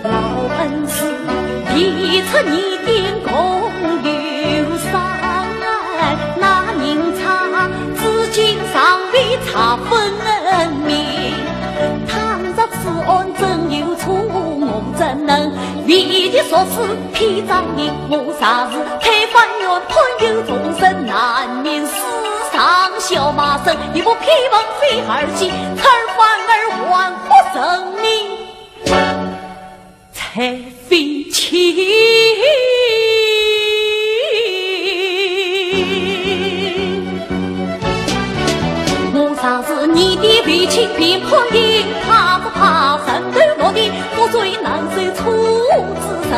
老恩师，提出你的功有伤，那人差 至今尚未查分明。倘若此案真有错，我怎能为的说是偏仗你？我若是推翻原判，有众生难免死伤小马身，你不批文非二计，此番而还复人命 才非轻。我若是你的为妻，便可以踏着他人头落地，覆水难收出之人。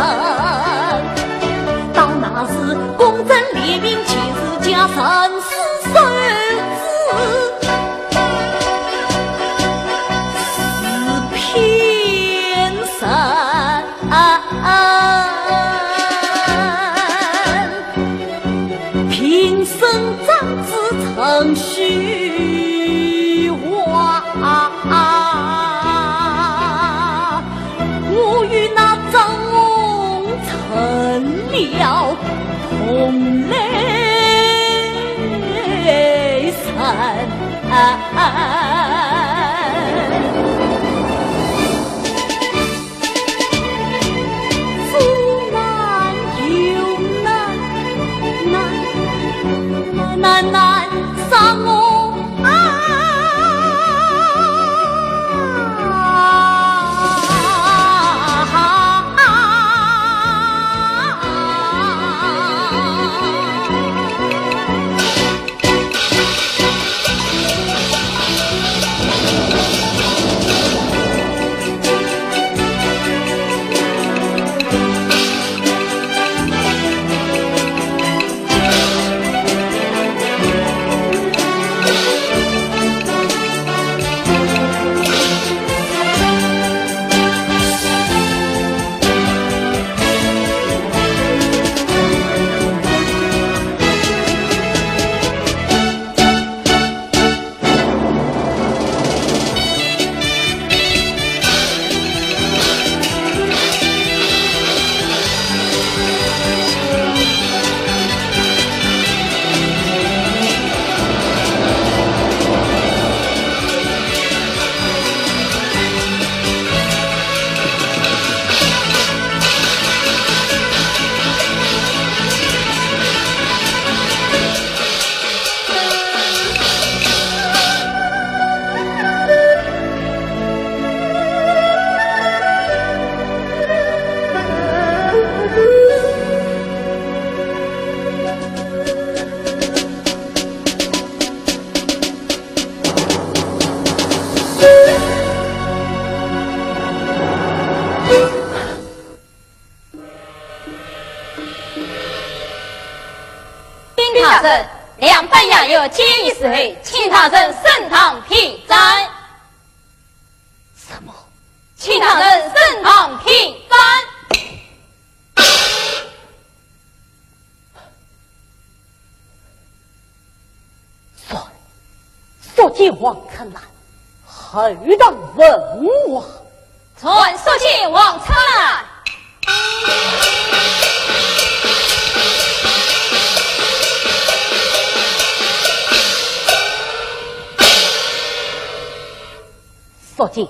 到那时，公正廉明，前世今生受之。 是偏生，平生长子成虚妄。 我与那张龙成了同类人。苦难又难，难，难，难，难杀我 啊！禀大人，两班衙役见议事后，请大人升堂听斩。什么？请大人升堂听斩。 速，速见王春兰，后堂问话。传速见王春兰。不见，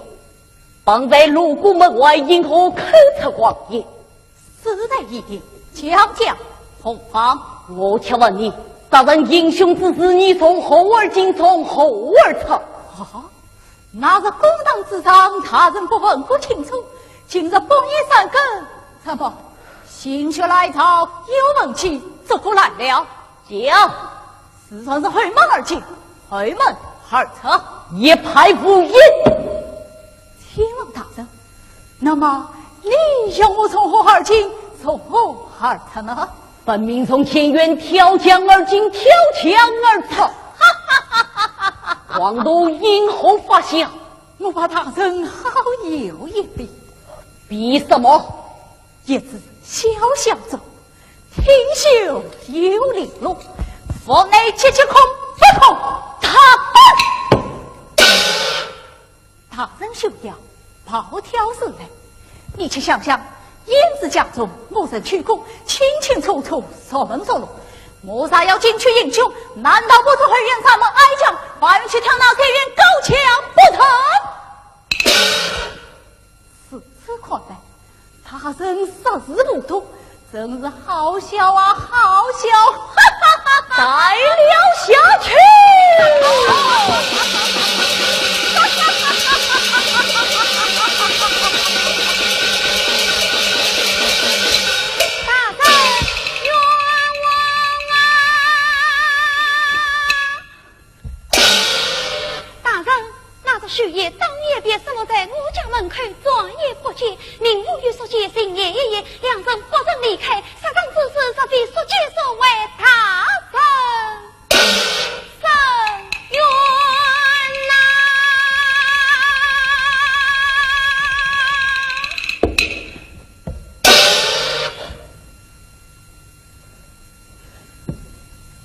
方才路过门外，因何口出狂言？事在义地，讲讲何妨？我且问你，大人行凶之时，你从何而进，从何而出？啊，那日公堂之上，大人不问个清楚，今日半夜三更，怎么心血来潮，又问起这个来了？讲。 自然是后门而进，后门而出，一派胡言。天王大人，那么你要我从何而进，从何而出呢？分明从前院跳墙而进，跳墙而出。妄图因何发笑？我怕大人好有一比。比什么？ 一只小小钟，听候有零落，腹内急急空，不空，他奔。大人休要暴跳如雷，你且想想，燕子家中，无人去过，清清楚楚，熟门熟路。我若要进去行凶，难道不是后院山门矮墙，还要去跳那前院高墙不成？ 如此看来，大人实是糊涂，真是好笑啊，好笑！哈哈哈哈！再聊下去。大人，冤枉啊！ 大人，那只许仙当夜便失落在我家门口，转也不见，命我与宿介寻也一夜，两人不曾离开，杀人之事实非宿介所为，大人伸冤呐！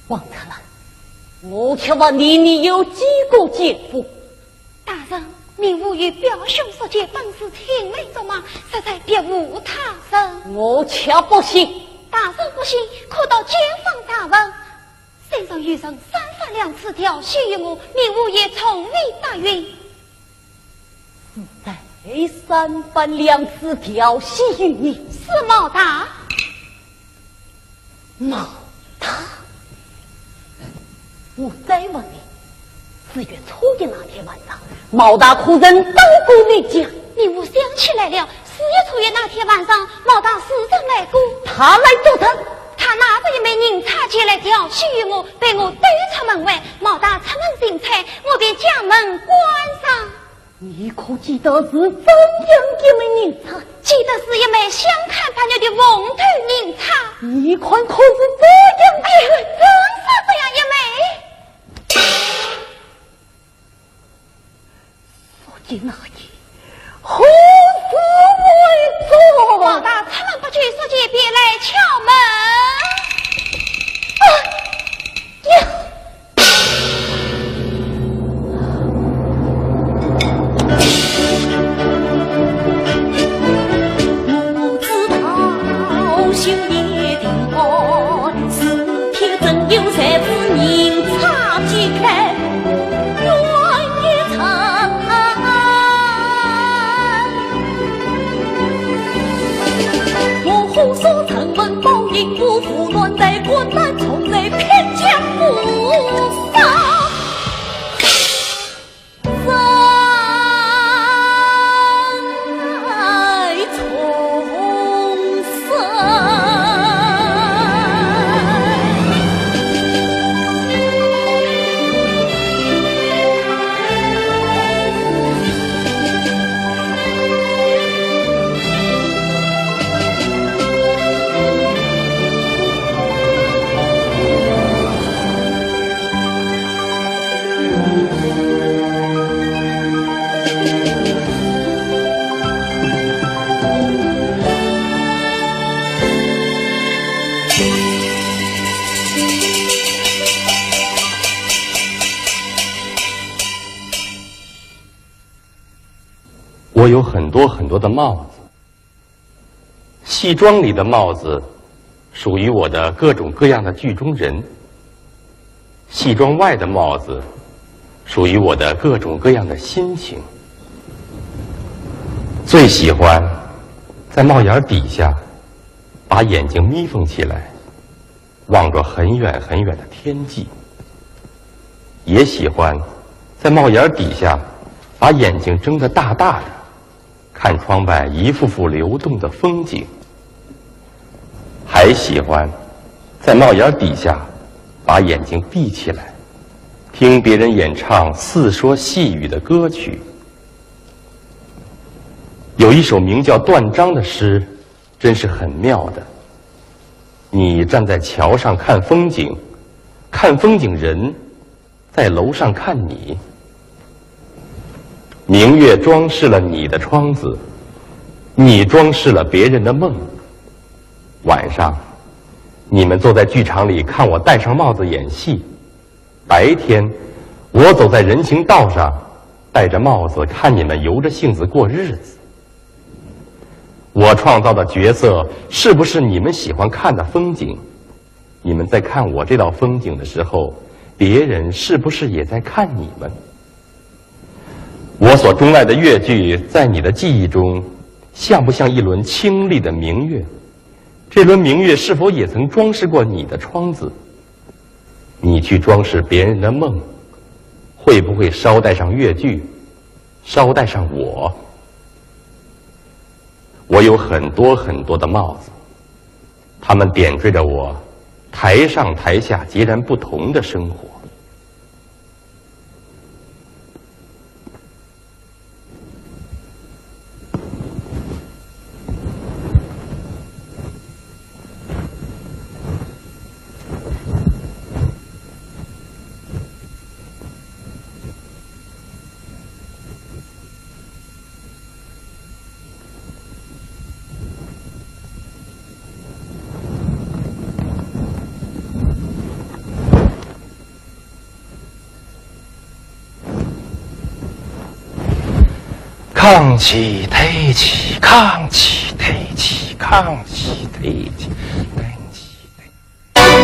王策兰，我且问你，你有几个奸夫？大人，命我与表兄宿介本是青梅竹马，实在别无他人。我却不信。大人不信，可到街坊查问。山上有人三番两次调戏于我，命我也从未答应。 是谁三番两次调戏于你？是毛大。毛大？我再问你，四月初一那天晚上，毛大可曾到过你家？命我想起来了，四月初一那天晚上，毛大是曾来过。他来做甚？他拿着一枚银钗前来调戏于我，被我推出门外。毛大出门行差，我便将门关上。 你可记得是怎样一枚银钗？记得是一枚镶嵌白玉的凤头银钗。你看可是这样？哎呦，正是这样一枚。宿介那夜何时回转？毛大出门不久，宿介便来敲门。啊呀！ 我有很多很多的帽子， 戏装里的帽子属于我的各种各样的剧中人，戏装外的帽子属于我的各种各样的心情。最喜欢在帽檐底下把眼睛眯缝起来，望着很远很远的天际。也喜欢在帽檐底下把眼睛睁得大大的，看窗外一幅幅流动的风景。还喜欢在帽檐底下把眼睛闭起来，听别人演唱似说细语的歌曲。有一首名叫《断章》的诗，真是很妙的。你站在桥上看风景，看风景人在楼上看你。明月装饰了你的窗子，你装饰了别人的梦。晚上，你们坐在剧场里看我戴上帽子演戏，白天，我走在人行道上，戴着帽子看你们由着性子过日子。我创造的角色是不是你们喜欢看的风景？你们在看我这道风景的时候，别人是不是也在看你们？我所钟爱的越剧，在你的记忆中，像不像一轮清丽的明月？这轮明月是否也曾装饰过你的窗子？你去装饰别人的梦，会不会捎带上越剧，捎带上我？我有很多很多的帽子，它们点缀着我台上台下截然不同的生活。扛起抬起，扛起抬起，扛起抬起，抬起抬起。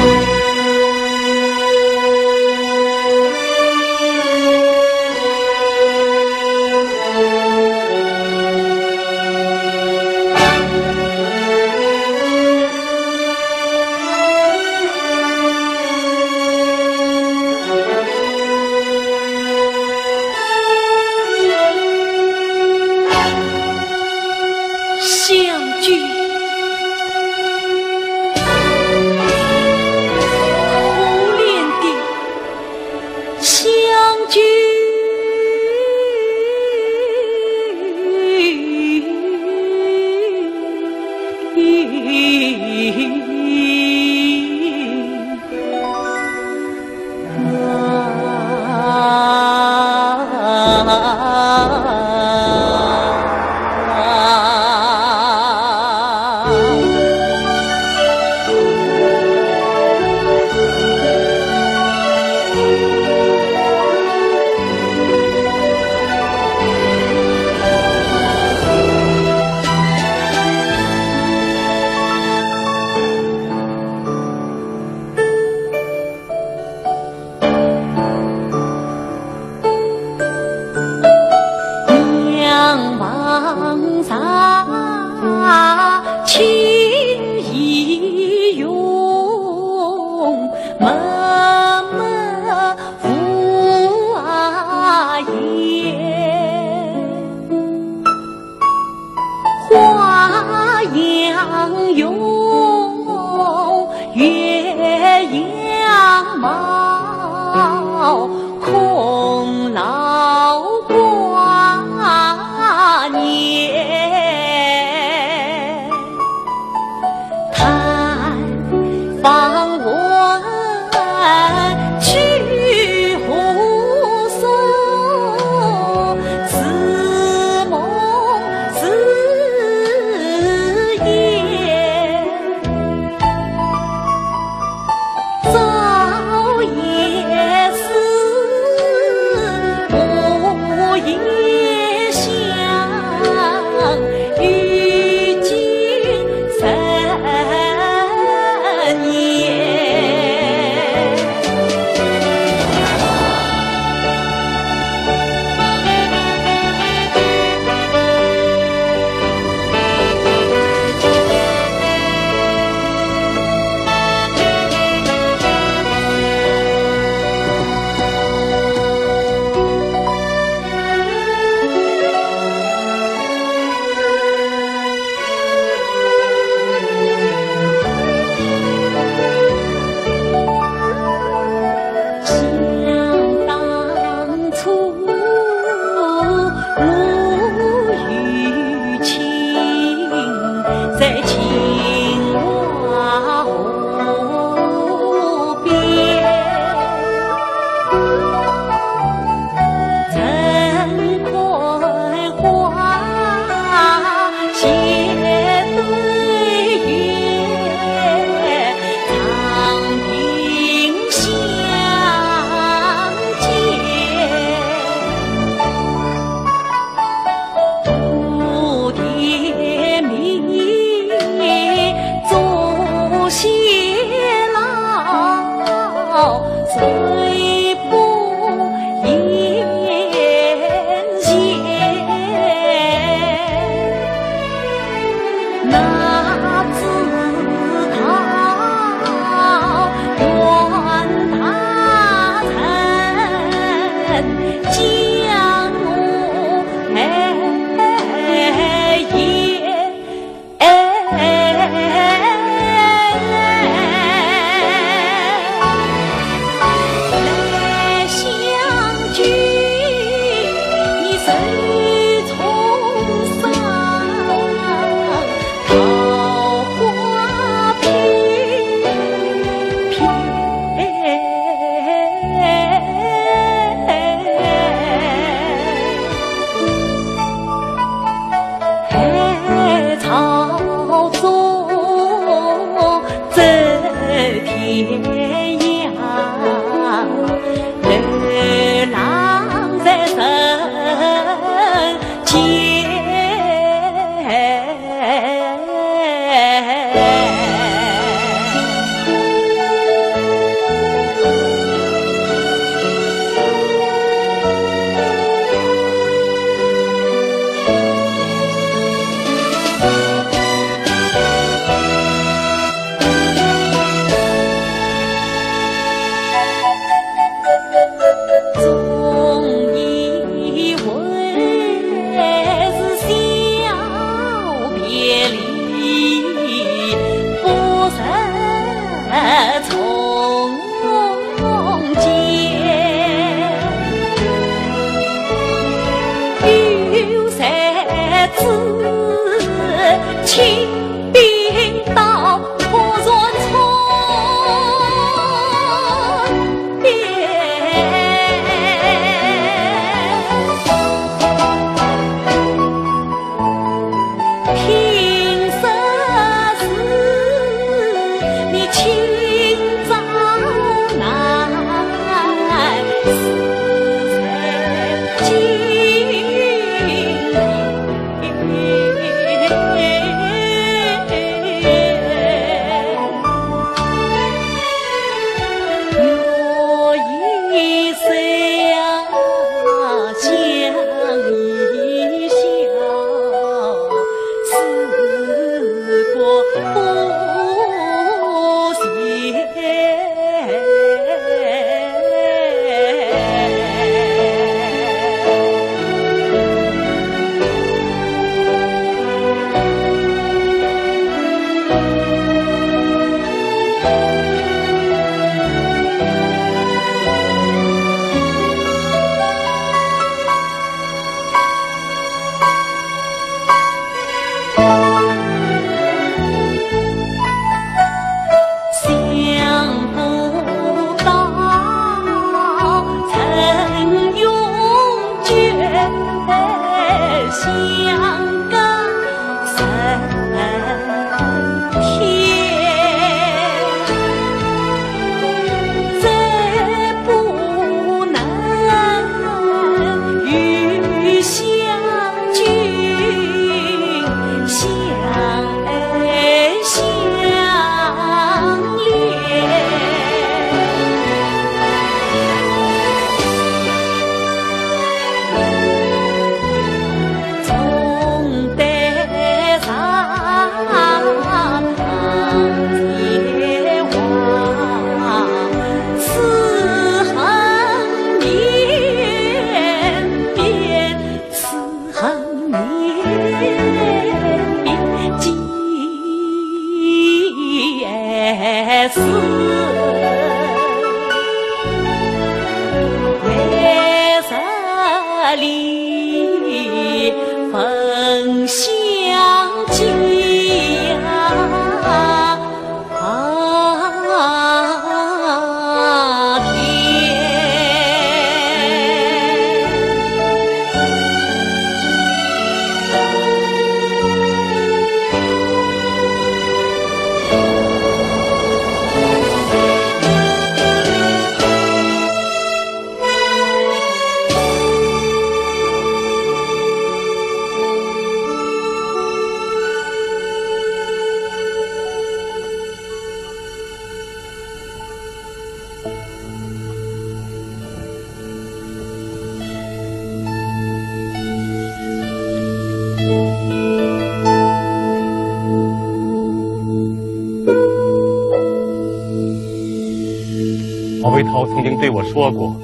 郝卫韬曾经对我说过，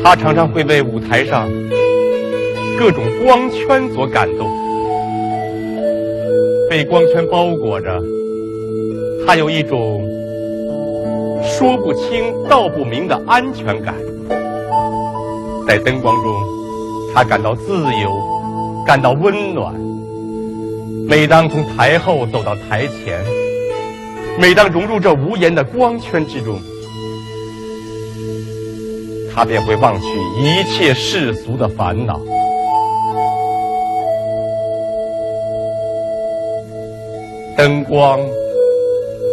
他常常会被舞台上各种光圈所感动，被光圈包裹着，他有一种说不清道不明的安全感。在灯光中，他感到自由，感到温暖。每当从台后走到台前，每当融入这无言的光圈之中，他便会忘去一切世俗的烦恼。灯光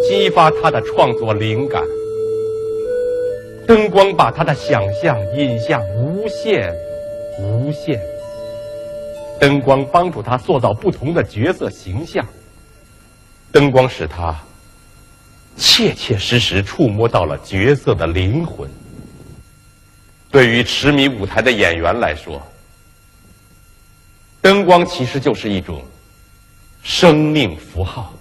激发他的创作灵感，灯光把他的想象引向无限、无限。灯光帮助他塑造不同的角色形象，灯光使他切切实实触摸到了角色的灵魂。对于痴迷舞台的演员来说，灯光其实就是一种生命符号。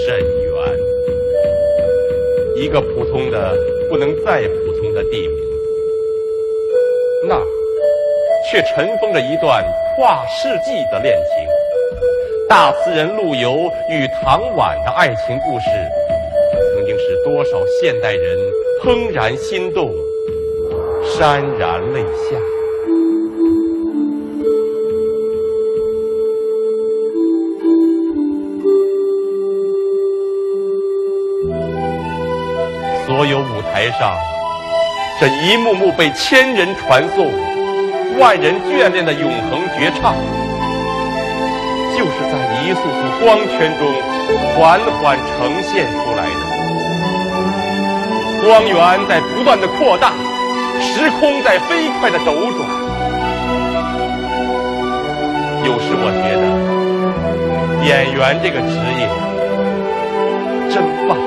沈园，一个普通的不能再普通的地名，那儿却尘封着一段跨世纪的恋情。大词人陆游与唐婉的爱情故事，曾经使多少现代人怦然心动，潸然泪下。所有舞台上这一幕幕被千人传颂、万人眷恋的永恒绝唱，就是在一束束光圈中缓缓呈现出来的。光源在不断的扩大，时空在飞快的斗转。有时我觉得，演员这个职业真棒。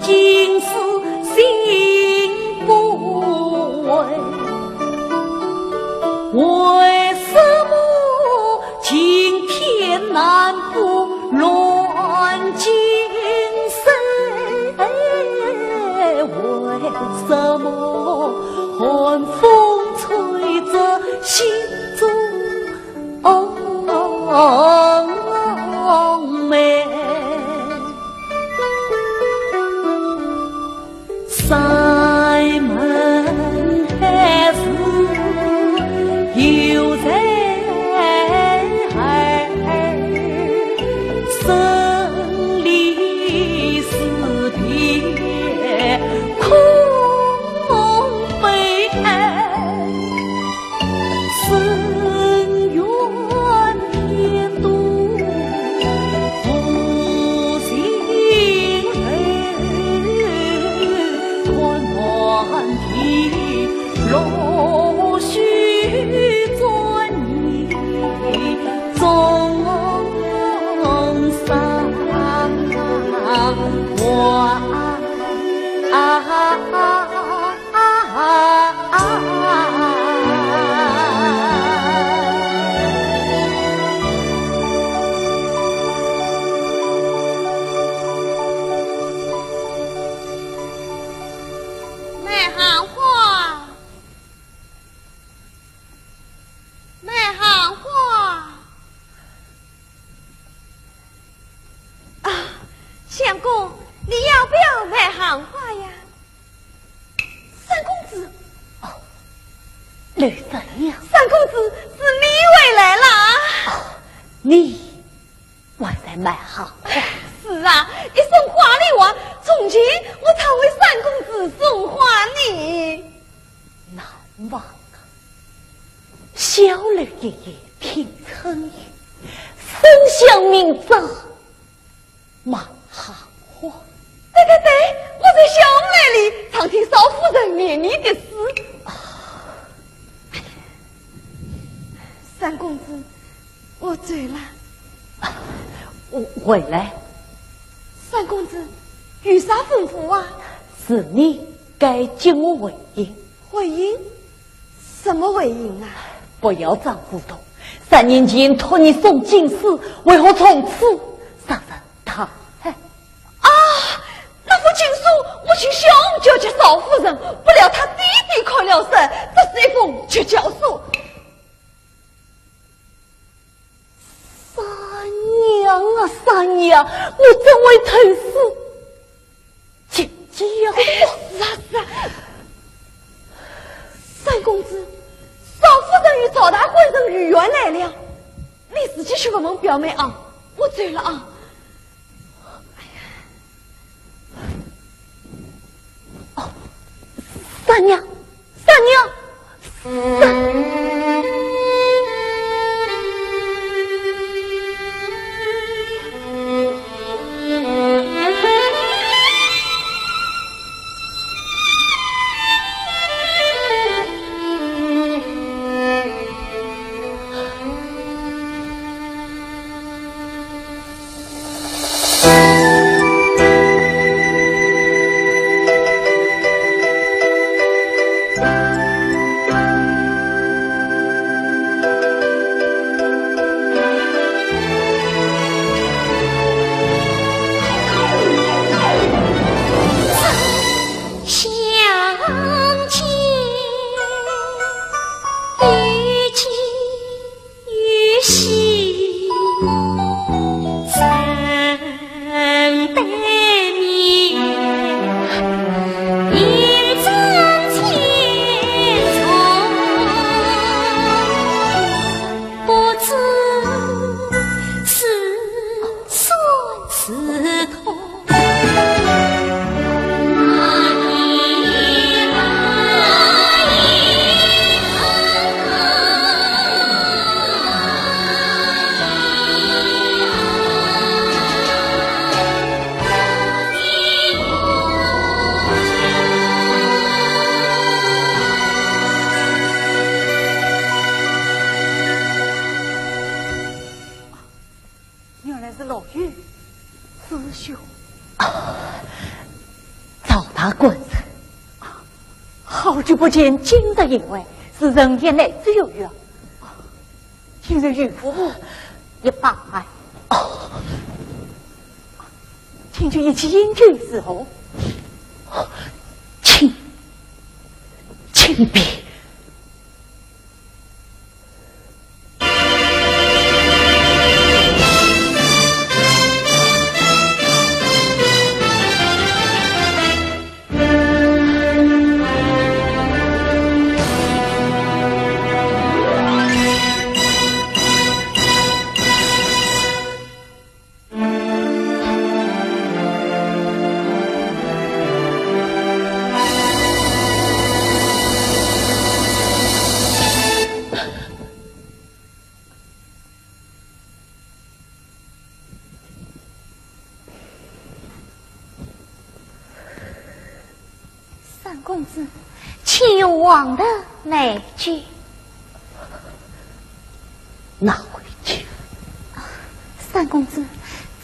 心事心不稳，为什么今天南风乱尽身？为什么寒风吹着心中 哦，梅。山门还是有人儿，生离死别空悲哀。 深冤天度无情人，看断地落须转你中山。我啊。 啊啊啊啊啊！卖寒花，卖寒花。 啊，相公，你要不要卖寒花呀？三公子。哦，柳三娘。三公子，是你回来啦。哦，你还在卖寒花？是啊，一身花里胡，从前我常为三公子送花呢。难忘啊，小楼一夜听春雨，分享明朝 卖寒花。对对对，我在小楼里常听少夫人念你的诗。啊，三公子，我醉了。啊，我回来。三公子，有啥吩咐啊？是你该给我回音。回音？ 什么回音啊？不要装糊涂。三年前托你送金书，为何从此杀人大海？啊，那封情书，我请小红姐给少夫人，不料她低低看了时，这是一封绝交书。三娘啊，三娘，我怎会投书 姐姐呀，是啊，是啊。三公子，少夫人与赵大官人御宴来了，你自己去问问表妹啊，我走了啊。哦，三娘，三娘。官人，好久不见，今日幸会，是人也难之有余啊。今日与夫妇一拜。哦，请就一起饮酒如何？请，请便。 三公子，请用黄豆来煎。拿回去。三公子，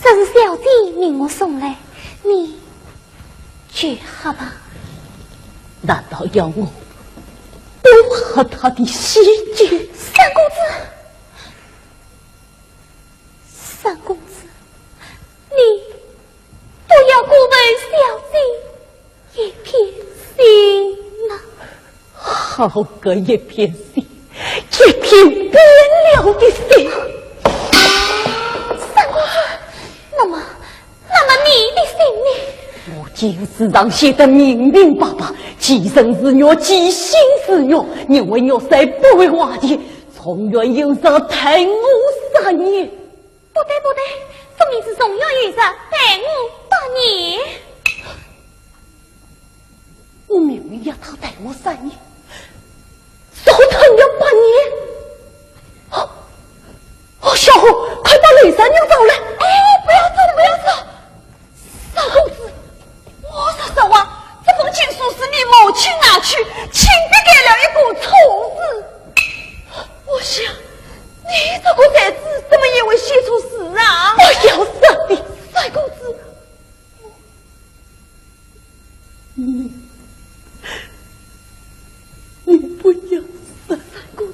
这是小姐命我送来，你就喝吧。难道要我不喝她的喜酒？三公子，三公子，你不要辜负小姐 一片心呐。好个一片心，一片变了的心。三公子，那么，那么你的心呢？我既然字上写得明明白白，其人是玉，其心是玉，认为玉碎不会瓦全，从愿有人待我三年。 不对，不对，分明是从愿有人待我八年。我明明要他待我三年，怎么要八年？哦，哦，小红，快把雷三娘找来。哎，不要走，不要走。三公子， 我说实话，这封情书是你母亲拿去，亲笔改了一个错字。我想，你这个才子怎么也会写错字啊？不要杀你！三公子，你，你不要杀。三公子，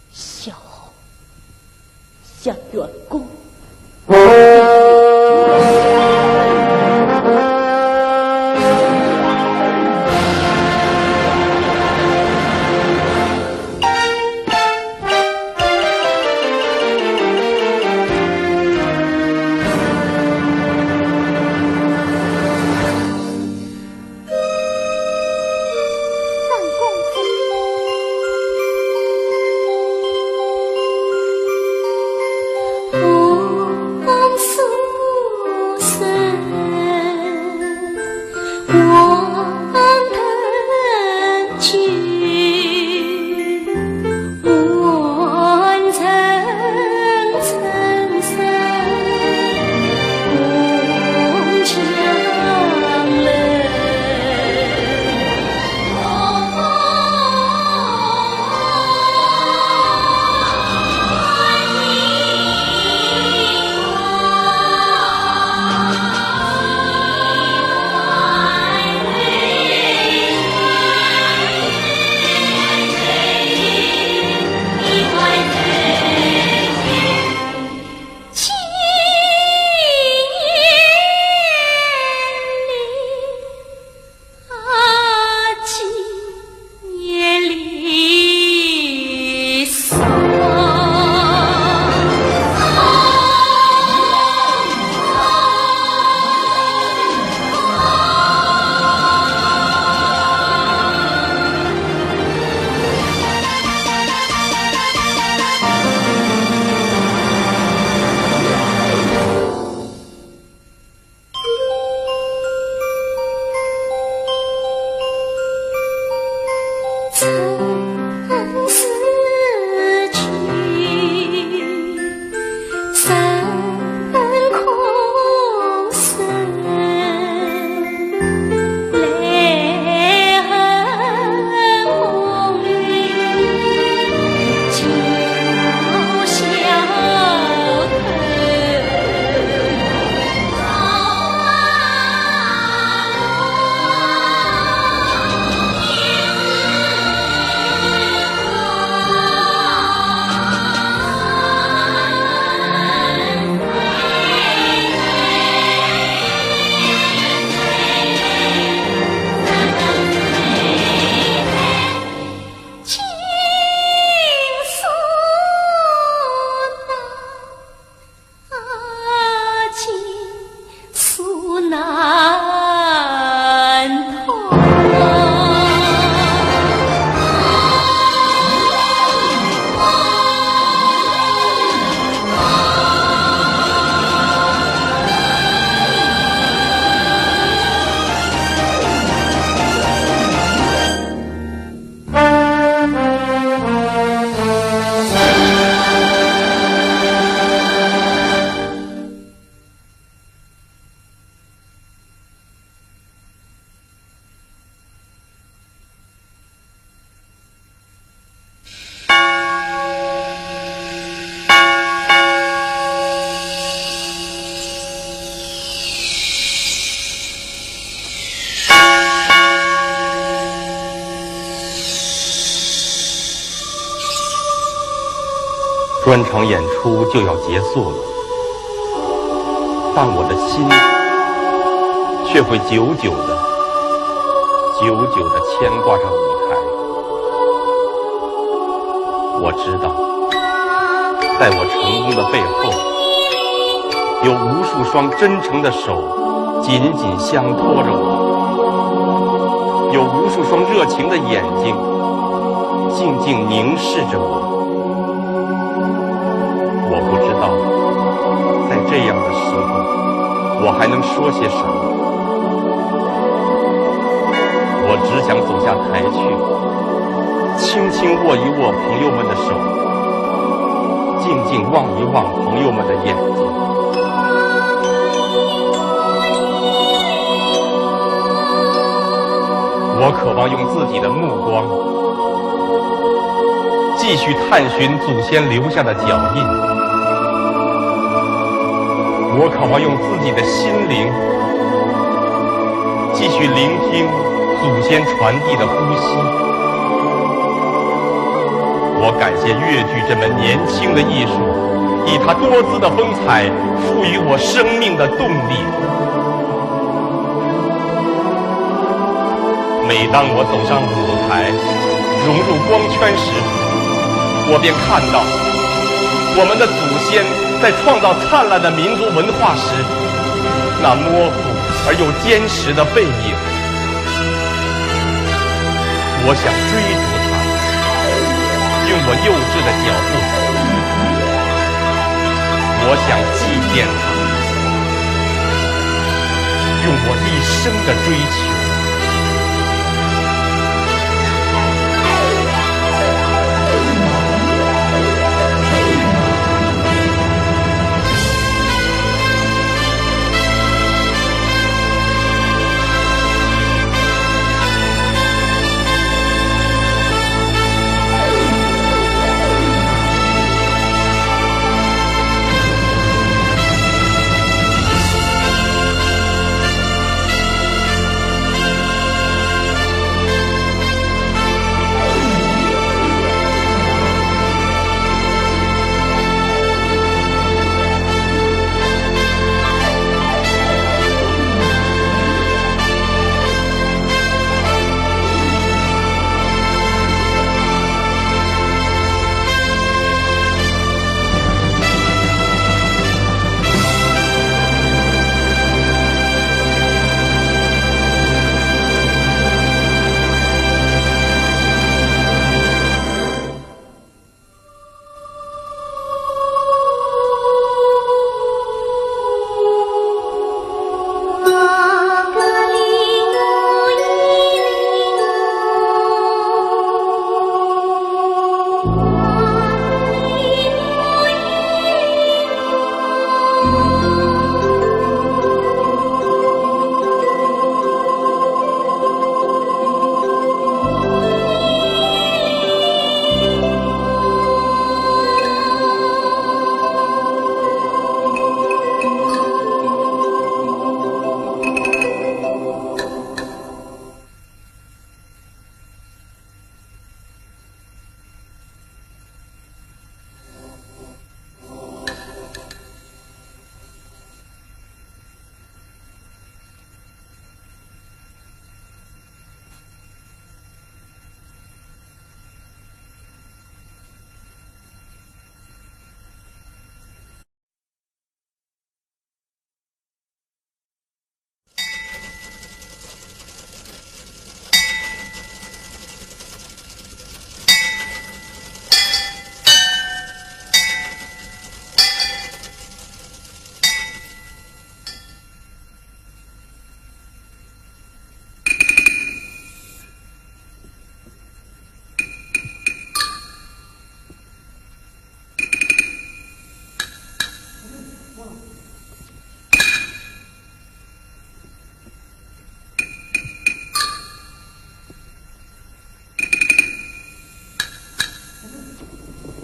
下，下月宫。专场演出就要结束了，但我的心却会久久的、久久的牵挂着舞台。我知道，在我成功的背后，有无数双真诚的手紧紧相托着我，有无数双热情的眼睛静静凝视着我。 我不知道，在这样的时候，我还能说些什么。我只想走下台去，轻轻握一握朋友们的手，静静望一望朋友们的眼睛。我渴望用自己的目光 继续探寻祖先留下的脚印。我渴望用自己的心灵继续聆听祖先传递的呼吸。我感谢越剧这门年轻的艺术，以它多姿的风采赋予我生命的动力。 每当我走上舞台，融入光圈时，我便看到我们的祖先在创造灿烂的民族文化时，那模糊而又坚实的背影。我想追逐它们，用我幼稚的脚步。我想祭奠它们， 用我一生的追求。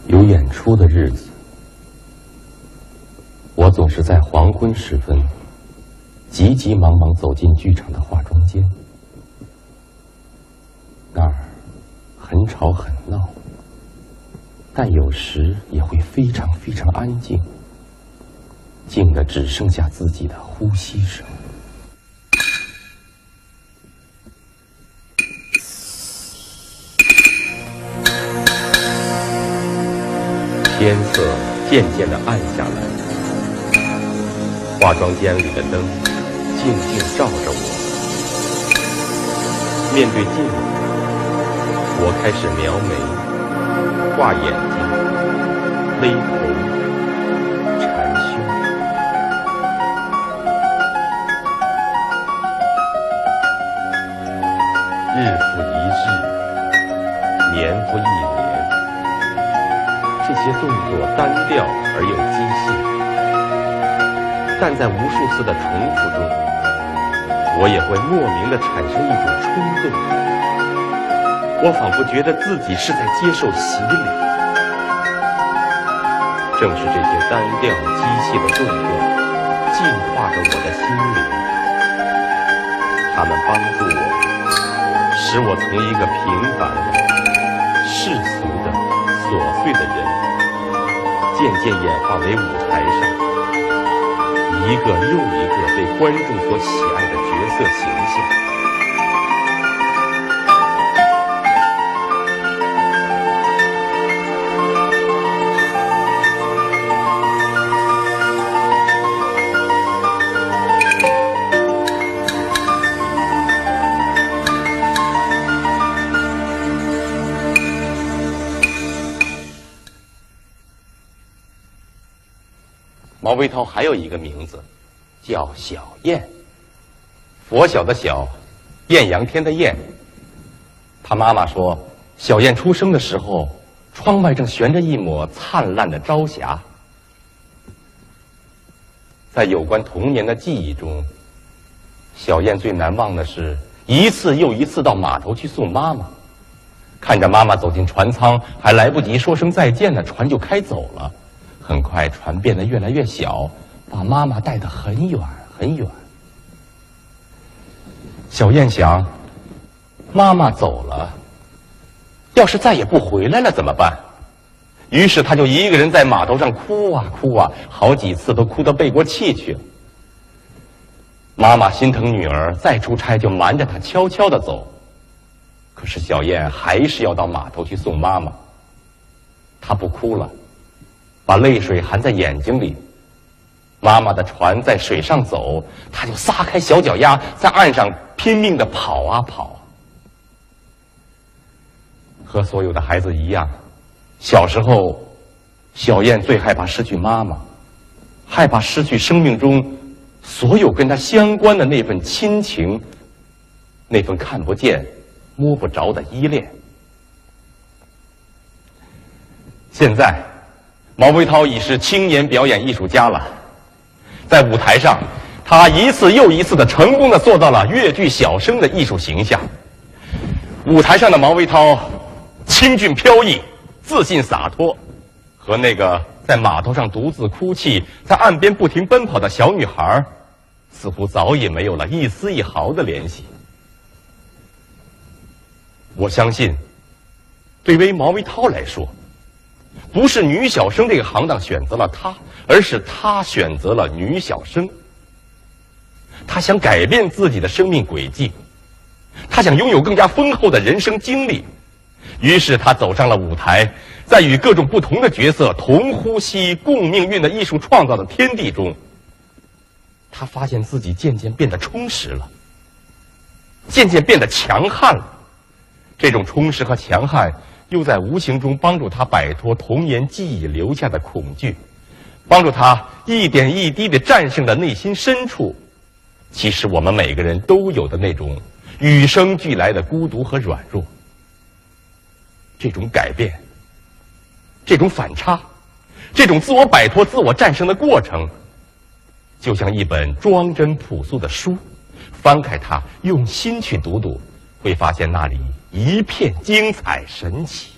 有演出的日子，我总是在黄昏时分，急急忙忙走进剧场的化妆间。那儿很吵很闹，但有时也会非常非常安静，静得只剩下自己的呼吸声。天色渐渐地暗下来，化妆间里的灯静静照着我。面对镜子，我开始描眉、画眼睛、勒头、缠胸。日复一日，年复一年，这些动作单调而又机械，但在无数次的重复中，我也会莫名地产生一种冲动。我仿佛觉得自己是在接受洗礼。正是这些单调机械的动作，净化着我的心灵。它们帮助我，使我从一个平凡、世俗的、琐碎的人，渐渐演化为舞台上一个又一个被观众所喜爱的角色形象。毛维涛还有一个名字，叫小燕。佛晓的晓，艳阳天的艳。他妈妈说，小燕出生的时候，窗外正悬着一抹灿烂的朝霞。在有关童年的记忆中，小燕最难忘的是一次又一次到码头去送妈妈。看着妈妈走进船舱，还来不及说声再见呢，船就开走了。很快，船变得越来越小，把妈妈带得很远很远。小燕想，妈妈走了，要是再也不回来了怎么办？于是她就一个人在码头上哭啊哭啊，好几次都哭得背过气去了。妈妈心疼女儿，再出差就瞒着她悄悄地走。可是小燕还是要到码头去送妈妈。她不哭了，把泪水含在眼睛里。妈妈的船在水上走，她就撒开小脚丫，在岸上拼命地跑啊跑。和所有的孩子一样，小时候，小燕最害怕失去妈妈，害怕失去生命中所有跟她相关的那份亲情，那份看不见、摸不着的依恋。现在，毛维涛已是青年表演艺术家了。在舞台上，他一次又一次的成功的做到了越剧小生的艺术形象。舞台上的毛维涛，清俊飘逸，自信洒脱，和那个在码头上独自哭泣，在岸边不停奔跑的小女孩，似乎早已没有了一丝一毫的联系。我相信，对于毛维涛来说，不是女小生这个行当选择了他，而是他选择了女小生。他想改变自己的生命轨迹，他想拥有更加丰厚的人生经历，于是他走上了舞台，在与各种不同的角色同呼吸共命运的艺术创造的天地中，他发现自己渐渐变得充实了，渐渐变得强悍了。这种充实和强悍又在无形中帮助他摆脱童年记忆留下的恐惧，帮助他一点一滴地战胜了内心深处，其实我们每个人都有的那种与生俱来的孤独和软弱。这种改变，这种反差，这种自我摆脱、自我战胜的过程，就像一本装帧朴素的书，翻开它，用心去读读，会发现那里一片精彩神奇。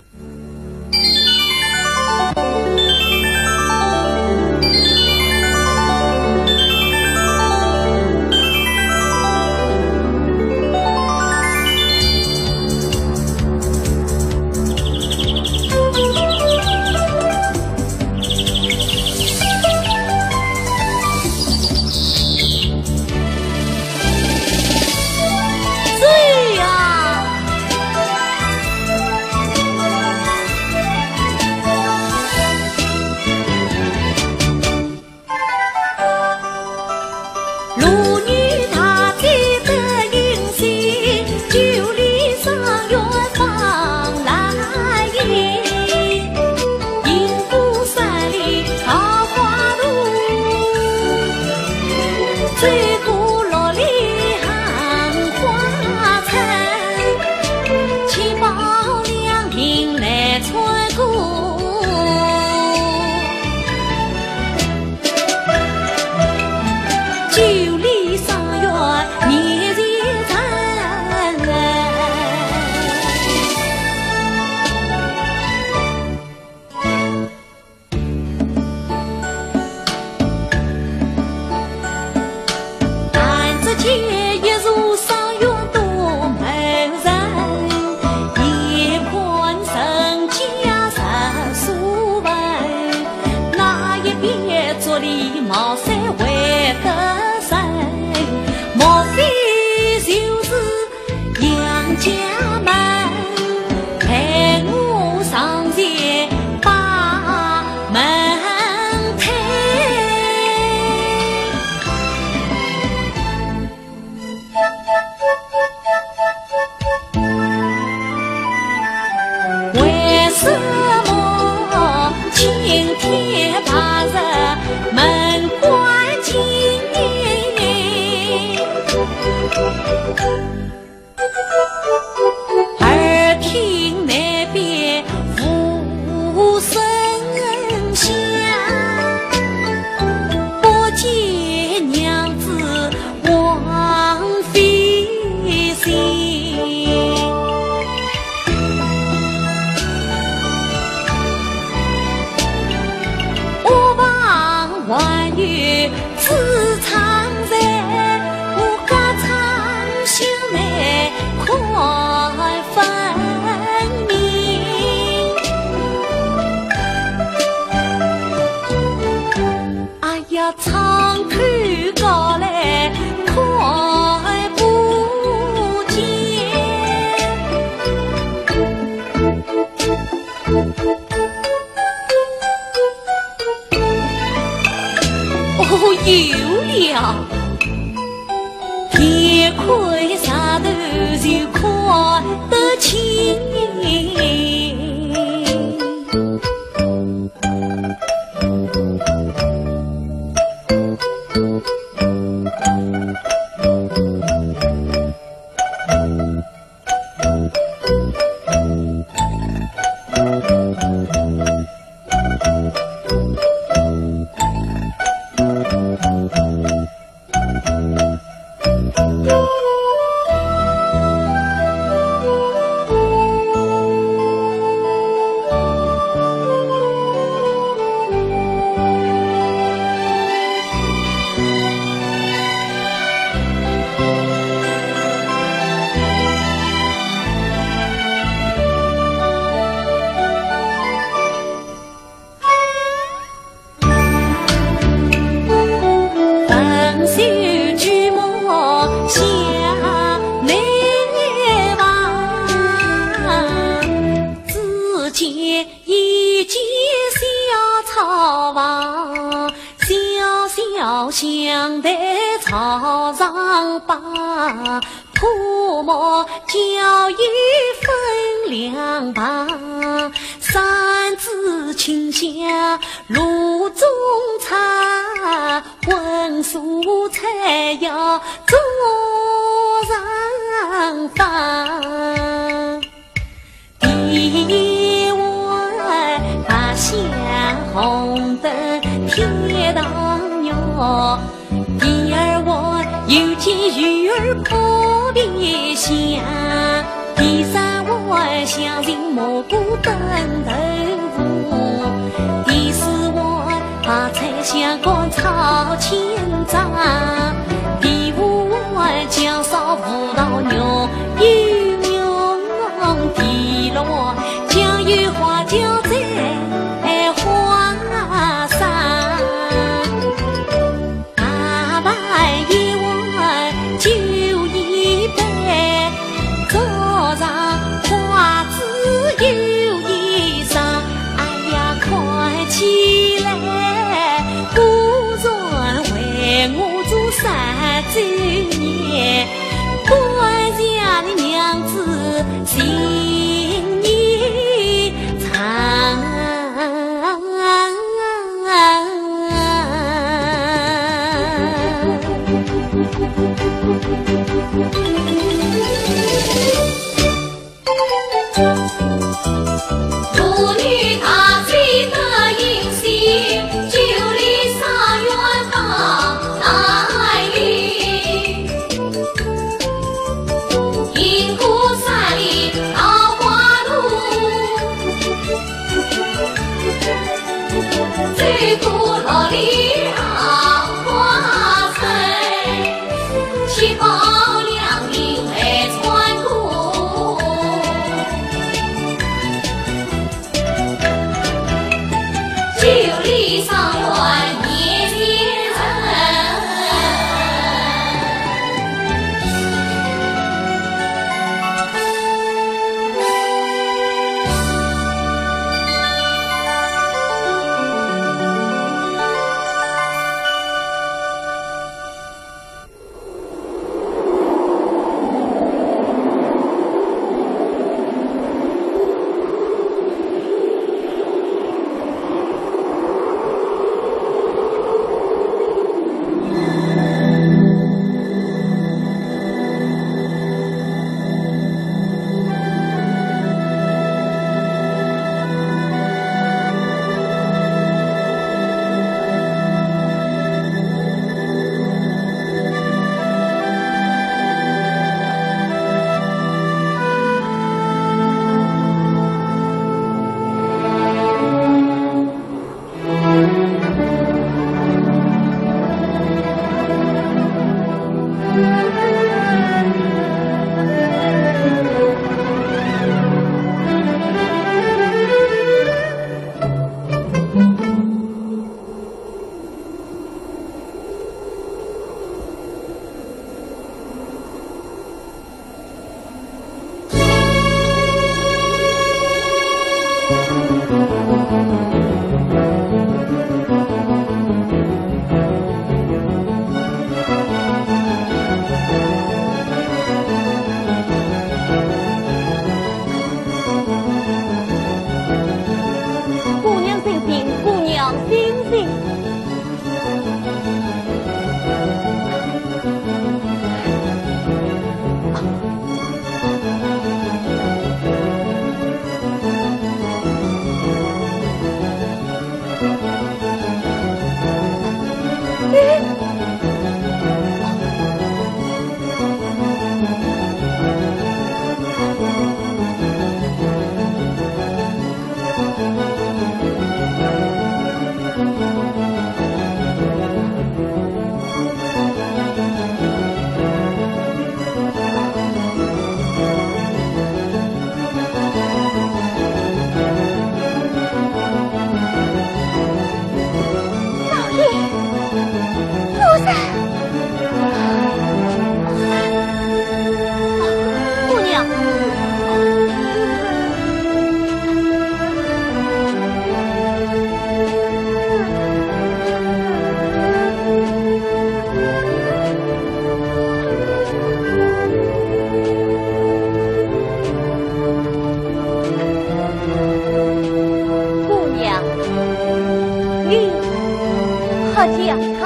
天白日门关紧，耳听南边无声响，不见娘子王妃行。 我旁还有子昌在，我家昌兄妹看分明。哎呀，窗口高来看不见。 哦，有了，天开石头就看得清。 横竖举目向内望，只见一间小草房，小小香台草上摆， 铺木交椅分两旁，扇子清香炉中插，荤素菜肴桌上放。 第一碗八香红灯天堂肉，第二碗有件鱼儿扑鼻香，第三碗香芹蘑菇炖豆腐，第四碗 白菜香干炒千张，第五碗酱烧葡萄肉，有肉。第六碗酱油花椒在花生。大盘一碗酒一杯，桌上花枝又一双。 哎呀，看起来，果然为我做三周年，不像娘子心意长。 妇女大醉得人心，九里沙苑到哪里？银鼓山里桃花路，走过六里桃花村，七宝 九里沙苑年年人。讲他。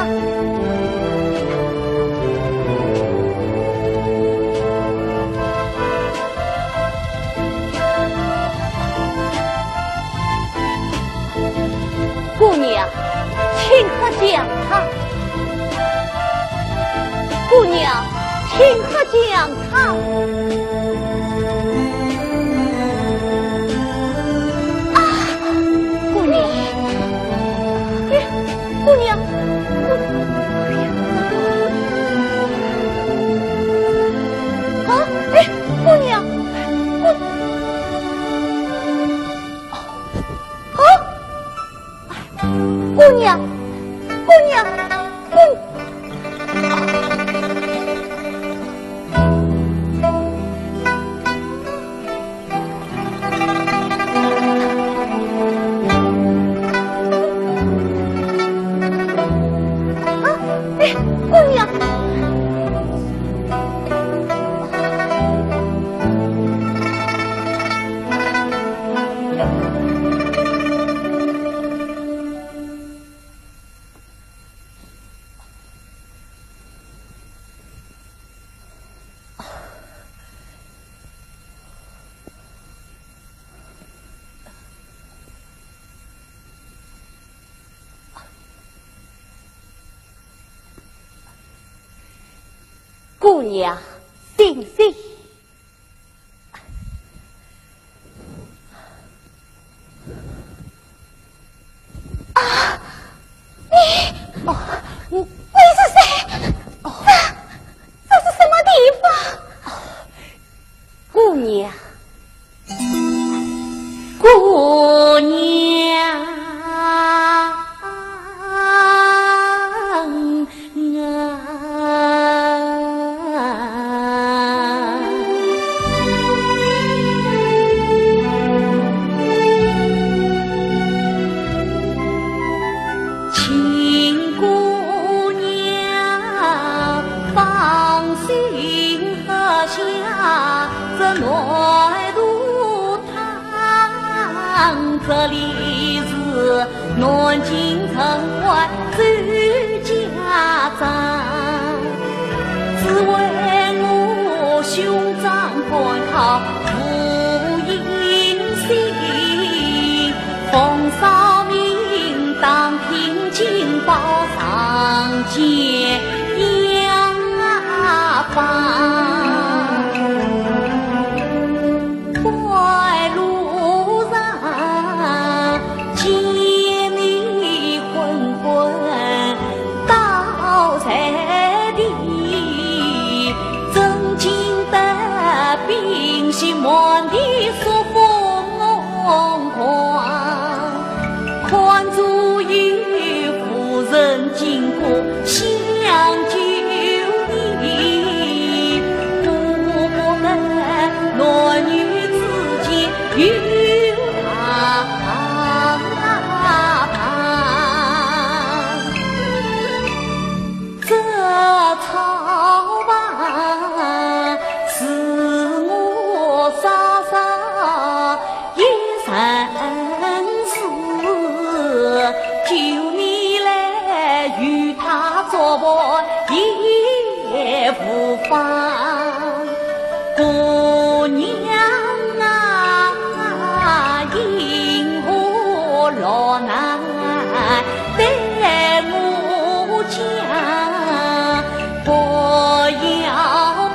姑娘，请喝讲他。姑娘，请喝讲他。啊，姑娘，哎，姑娘，姑，啊，哎，姑娘，姑，啊，姑娘，姑娘，姑，啊，哎，姑娘。 姑娘，醒醒。啊，你，哦，你，你是谁？哦，这，这是什么地方？哦，姑娘， 姑娘啊，请姑娘放心喝下这南渡 汤，这里是南京城外周家庄。只为我兄长官靠无音信，奉谥名当听金宝上见杨八。 半路上见你昏昏倒在地，真惊得屏息满地血风狂。 看着有妇人经过相救你，不得男女之间有他旁。 这草房是我嫂嫂一生事，求你来与她作伴也无妨。姑娘啊，因何落难 待我讲，不要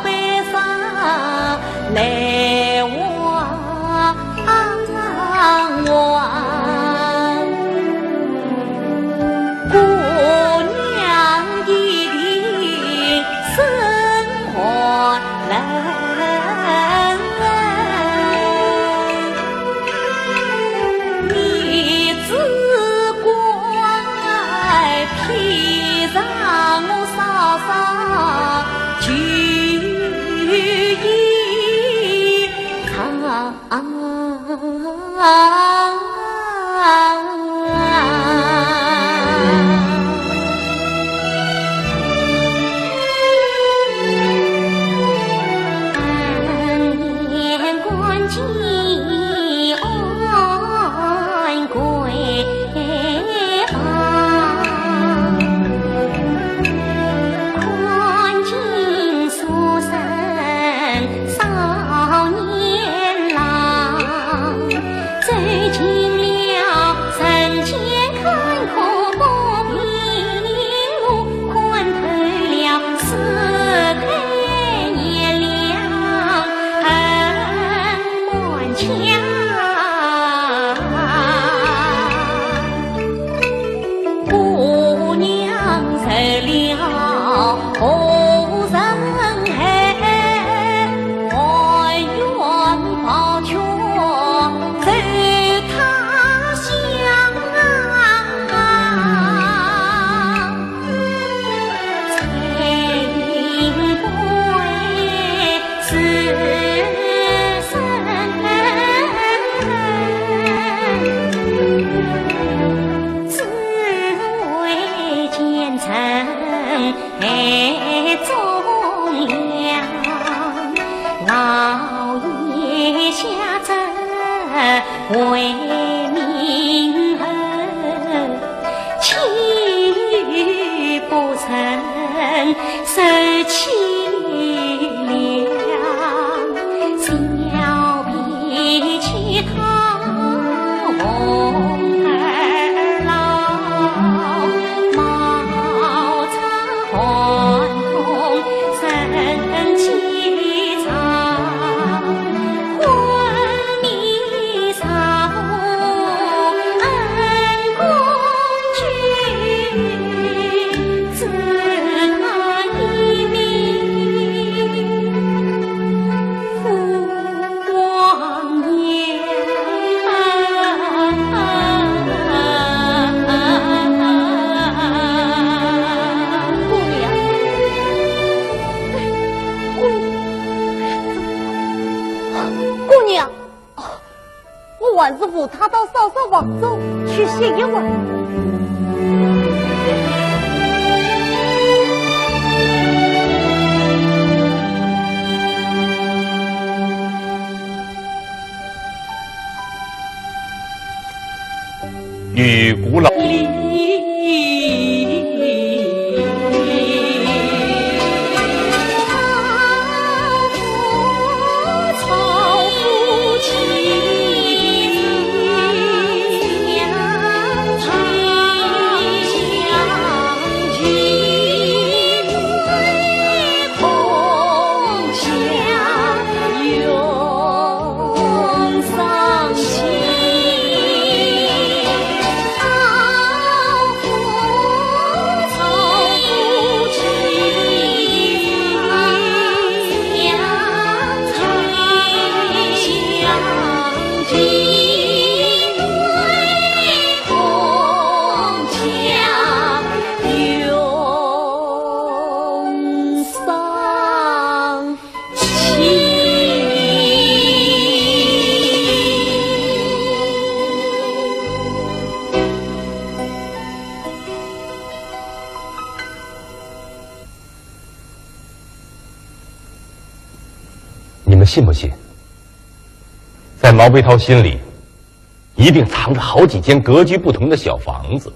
悲伤来望。姑娘一定生活难。 你只管披上我嫂嫂就衣裳。为民后，岂不成受凄凉？小婢乞讨红儿郎，冒充 姑娘，姑娘，哦，我还是扶她到嫂嫂房中去歇一会。 与古老。你们信不信？在毛飞涛心里，一定藏着好几间格局不同的小房子。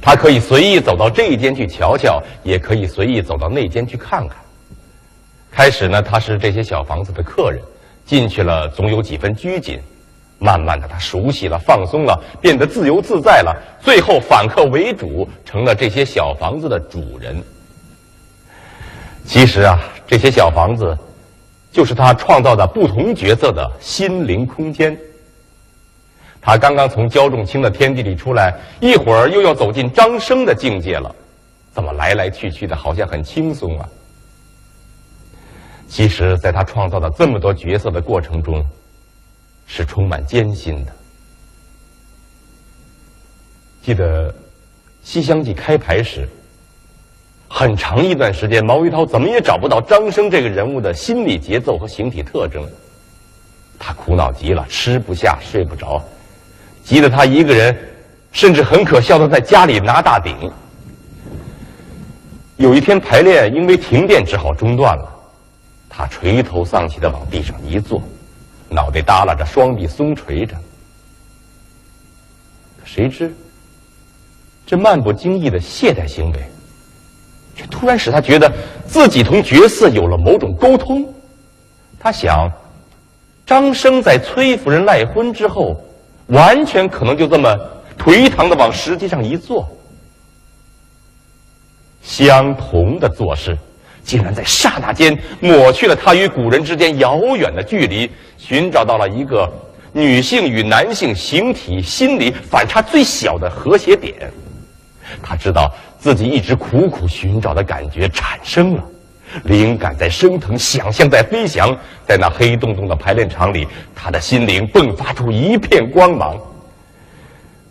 他可以随意走到这一间去瞧瞧，也可以随意走到那间去看看。开始呢，他是这些小房子的客人，进去了总有几分拘谨。慢慢的，他熟悉了，放松了，变得自由自在了，最后反客为主，成了这些小房子的主人。其实啊，这些小房子就是他创造的不同角色的心灵空间。他刚刚从焦仲卿的天地里出来，一会儿又要走进张生的境界了，怎么来来去去的，好像很轻松啊？其实，在他创造的这么多角色的过程中，是充满艰辛的。记得《西厢记》开牌时，很长一段时间，毛飞涛怎么也找不到张生这个人物的心理节奏和形体特征。他苦恼极了，吃不下，睡不着，急得他一个人，甚至很可笑的在家里拿大鼎。有一天排练，因为停电只好中断了。他垂头丧气的往地上一坐，脑袋耷拉着，双臂松垂着。谁知，这漫不经意的懈怠行为，却突然使他觉得自己同角色有了某种沟通。他想，张生在崔夫人赖婚之后，完全可能就这么颓唐的往石阶上一坐。相同的做事，竟然在刹那间抹去了他与古人之间遥远的距离，寻找到了一个女性与男性形体、心理反差最小的和谐点。他知道自己一直苦苦寻找的感觉产生了，灵感在升腾，想象在飞翔，在那黑洞洞的排练场里，他的心灵迸发出一片光芒。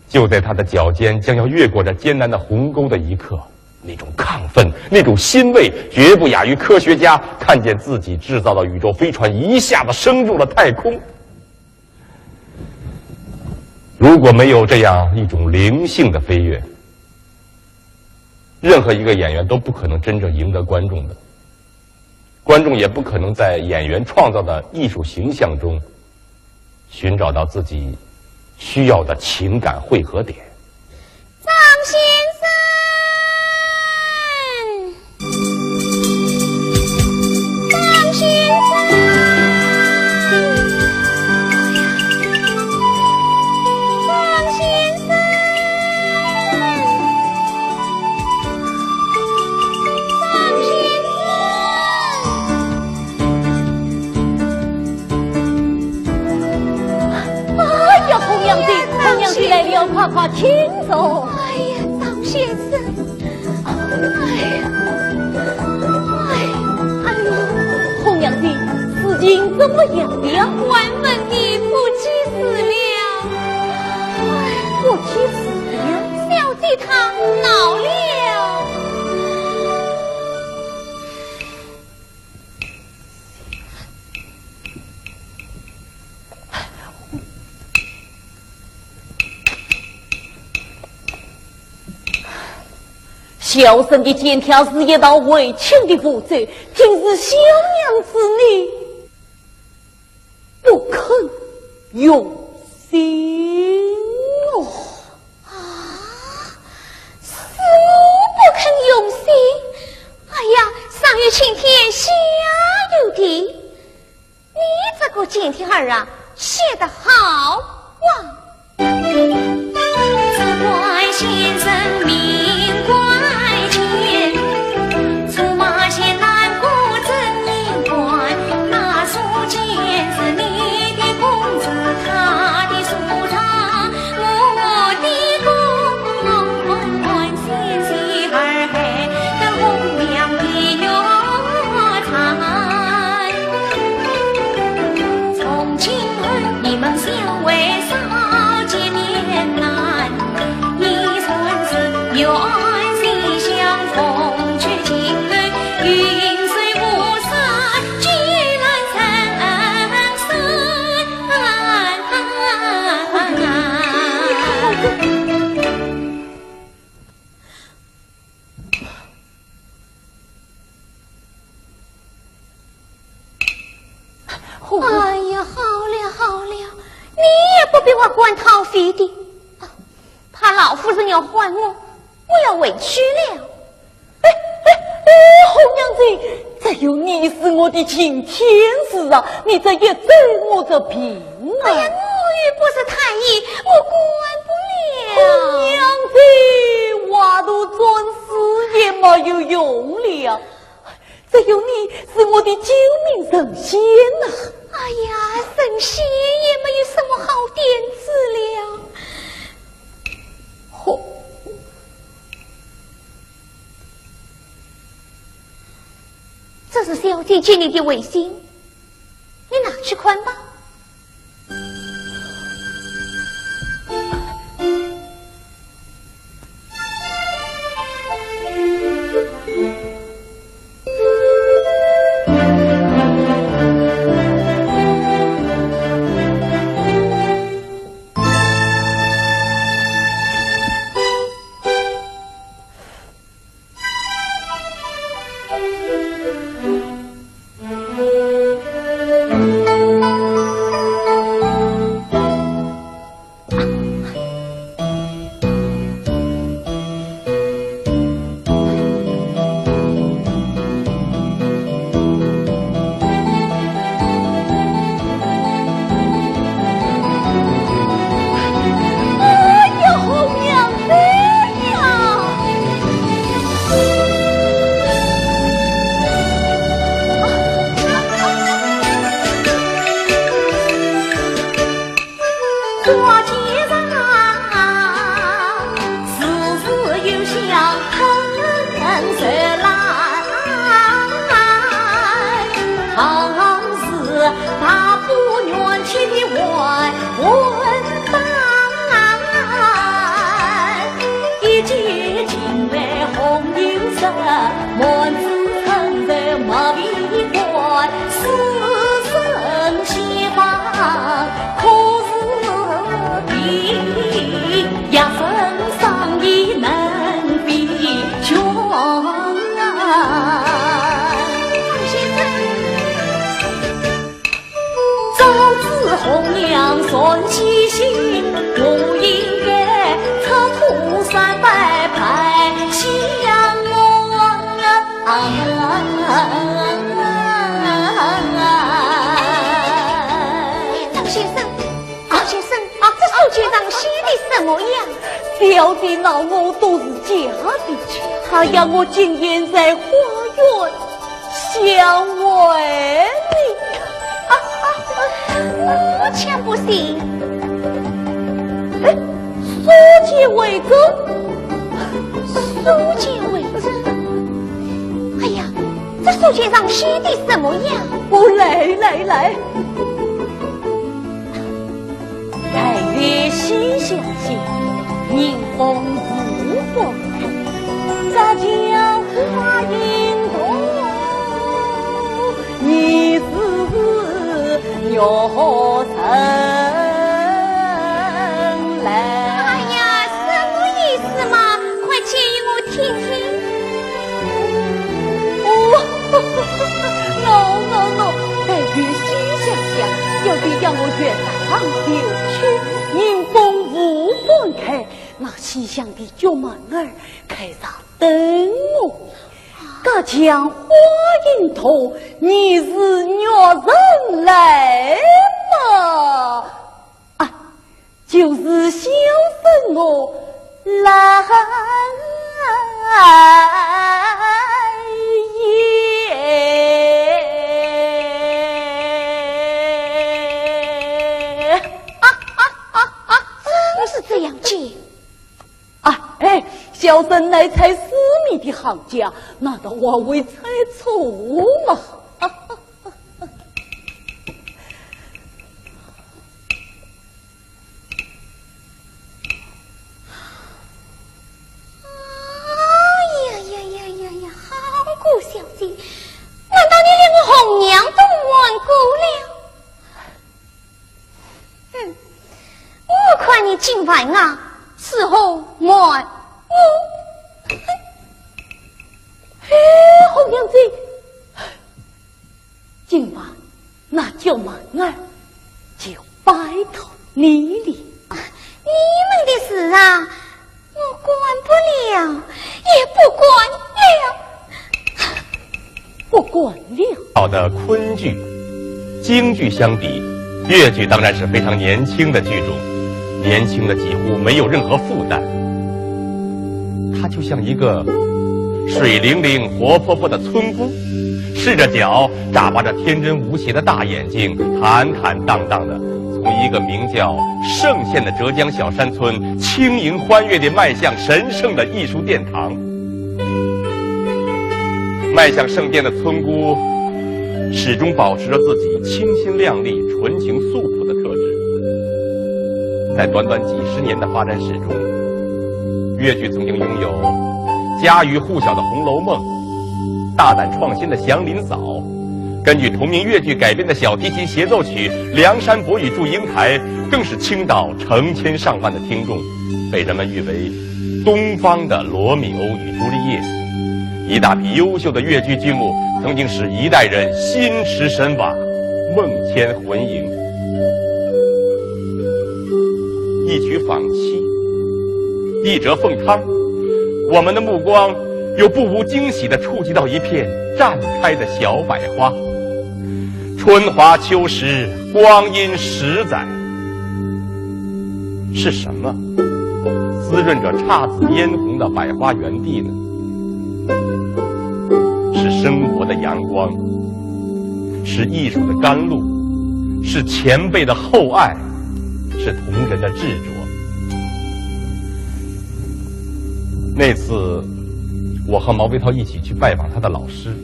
就在他的脚尖将要越过这艰难的鸿沟的一刻，那种亢奋，那种欣慰，绝不亚于科学家看见自己制造的宇宙飞船一下子升入了太空。如果没有这样一种灵性的飞跃，任何一个演员都不可能真正赢得观众的，观众也不可能在演员创造的艺术形象中寻找到自己需要的情感汇合点。张先生，张先生，张先生。 哎呀，红娘姐，红娘姐来了，快快请坐。哎呀，张先生，哎呀，哎，哎呦，红娘姐，事情怎么样了？还问你不及时了。哎，不及时了？小姐她恼了。 小生的肩挑是一道为情的符咒，竟是小娘子你不肯用心哦。啊，是我不肯用心？哎呀，上有青天，下有地。 你这个贱天儿啊，写得好啊！ 哎呀，好了好了，你也不必和官讨费的。啊，怕老夫人要唤我，我要回去了。哎，哎，哎，红娘子，只有你是我的擎天柱啊，你这一走我这病啊。哎呀，我又不是太医，我管不了。红娘子，话都转世也没有用了。 只有你是我的救命神仙呐。哎呀，神仙也没有什么好点子了。嚯，这是小姐给你的围巾，你拿去看吧。 哎呀，红娘子呀！ 先生。表弟闹我都是假的，他要我今夜在花园相会。啊，我才不信。哎，苏姐为证，苏姐为证。哎呀，这苏姐上写的什么呀？哦，来来来。 待月西厢下，迎风无风开，隔江花影动，疑是月神来。哎呀，什么意思嘛？快解释我听听。哦，喏喏喏，待月西厢下，表弟要我月上九曲， 迎风无风开，那西厢的角门儿开上等我。隔江花影动，疑是月神来嘛。啊，就是小生我来也。 真是这样讲。啊，哎，小生乃猜诗谜的行家，难道还会猜错吗？哎呀呀呀呀呀，好个小姐，难道你连我红娘都瞒过了？ 哼，我看你今晚啊，是好瞒我。哎，红娘子，今晚那角门儿就拜托你了。你们的事啊， 我管不了，也不管了。不管了。好的昆剧、京剧相比，越剧当然是非常年轻的剧种，年轻的几乎没有任何负担。它就像一个水灵灵、活泼泼的村姑，赤着脚，眨巴着天真无邪的大眼睛，坦坦荡荡的从一个名叫嵊县的浙江小山村，轻盈欢悦地迈向神圣的艺术殿堂。迈向圣殿的村姑，始终保持着自己清新亮丽、纯情素朴的特质。在短短几十年的发展史中，越剧曾经拥有家喻户晓的《红楼梦》，大胆创新的《祥林嫂》，根据同名越剧改编的小提琴协奏曲《梁山伯与祝英台》，更是倾倒成千上万的听众，被人们誉为东方的罗密欧与朱丽叶。一大批优秀的越剧剧目曾经使一代人心驰神往，梦牵魂萦。一曲访妻，一折凤汤，我们的目光又不无惊喜地触及到一片绽开的小百花。春华秋实，光阴十载，是什么滋润着姹紫嫣红的百花园地呢？是生活的阳光，是艺术的甘露，是前辈的厚爱，是同仁的执着。那次，我和毛维涛一起去拜访他的老师。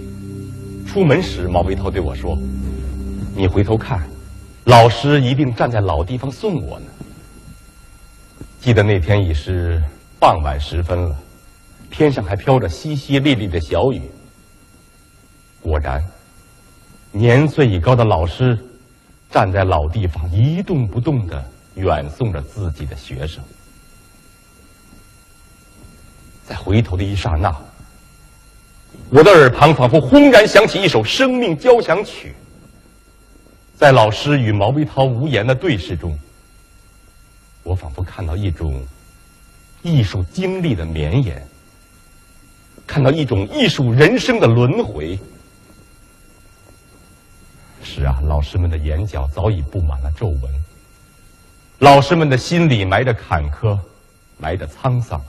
出门时，毛维涛对我说：“你回头看，老师一定站在老地方送我呢。”记得那天已是傍晚时分了，天上还飘着淅淅沥沥的小雨。果然，年岁已高的老师站在老地方一动不动地远送着自己的学生。在回头的一刹那，我的耳旁仿佛轰然响起一首生命交响曲。在老师与毛维涛无言的对视中，我仿佛看到一种艺术经历的绵延，看到一种艺术人生的轮回。是啊，老师们的眼角早已布满了皱纹，老师们的心里埋着坎坷，来的沧桑，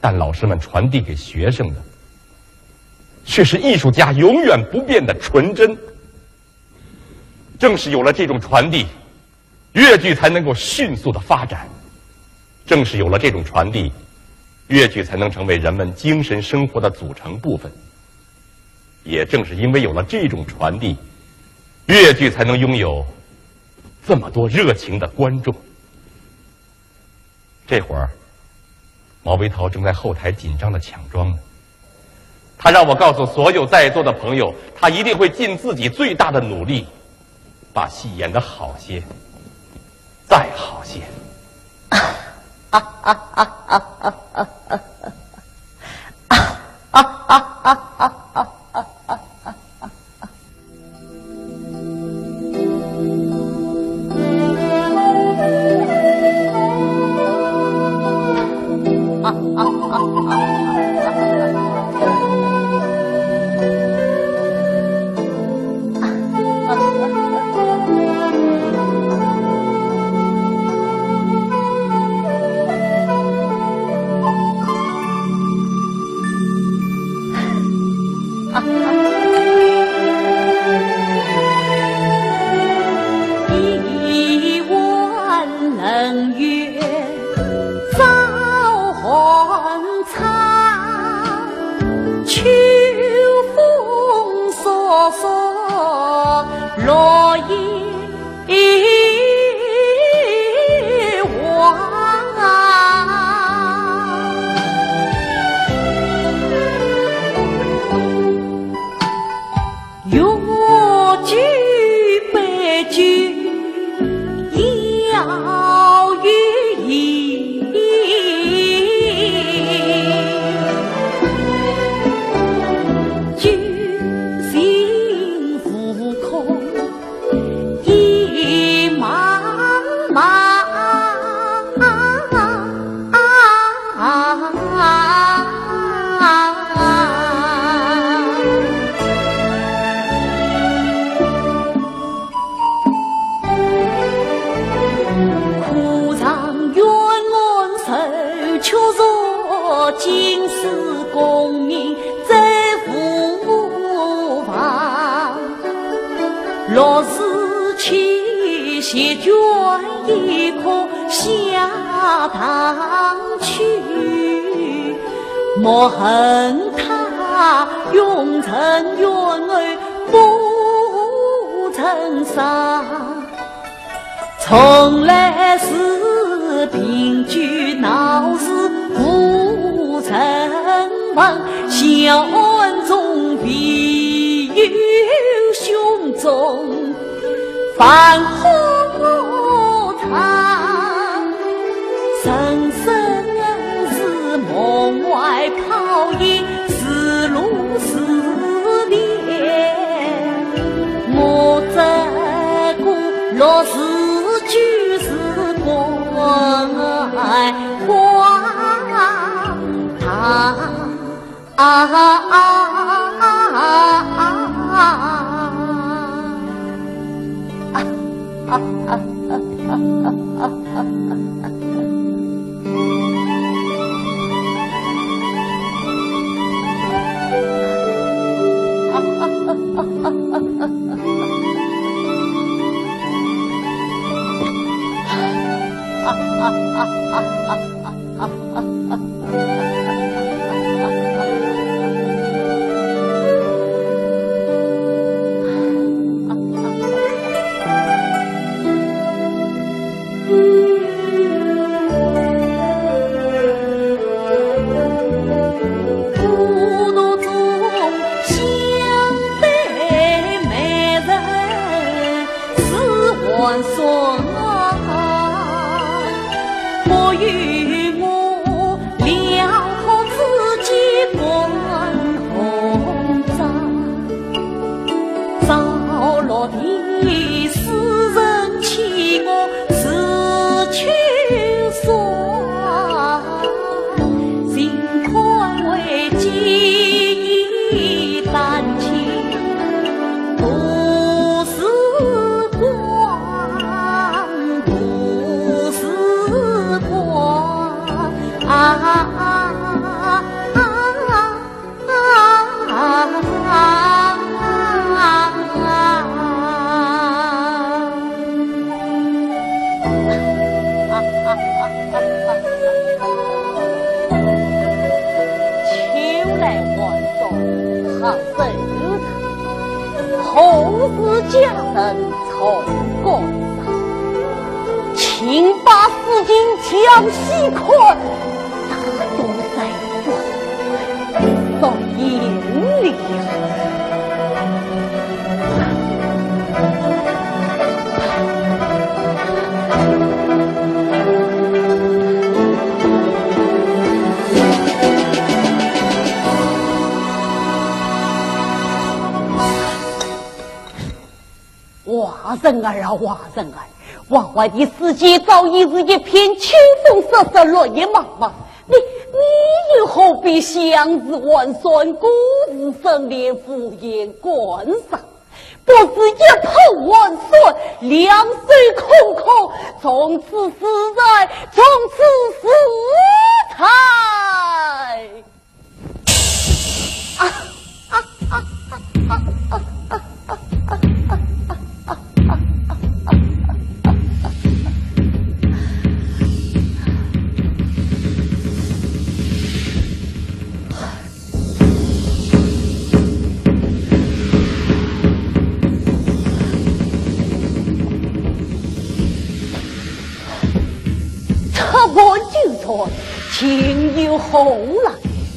但老师们传递给学生的，却是艺术家永远不变的纯真。正是有了这种传递，越剧才能够迅速的发展。正是有了这种传递，越剧才能成为人们精神生活的组成部分。也正是因为有了这种传递，越剧才能拥有这么多热情的观众。这会儿，毛维陶正在后台紧张的抢妆呢。他让我告诉所有在座的朋友，他一定会尽自己最大的努力，把戏演得好些，再好些。后世佳人重光上，请把诗经详细看，大都在我所眼里。 华人儿啊，华人儿，娃娃的世界早已是一片秋风瑟瑟，落叶茫茫。你，你又何必相思寒酸，故自生怜，无言观赏？不如一抱寒酸，两手空空，从此自在，从此自在。 出门就船，情由何来？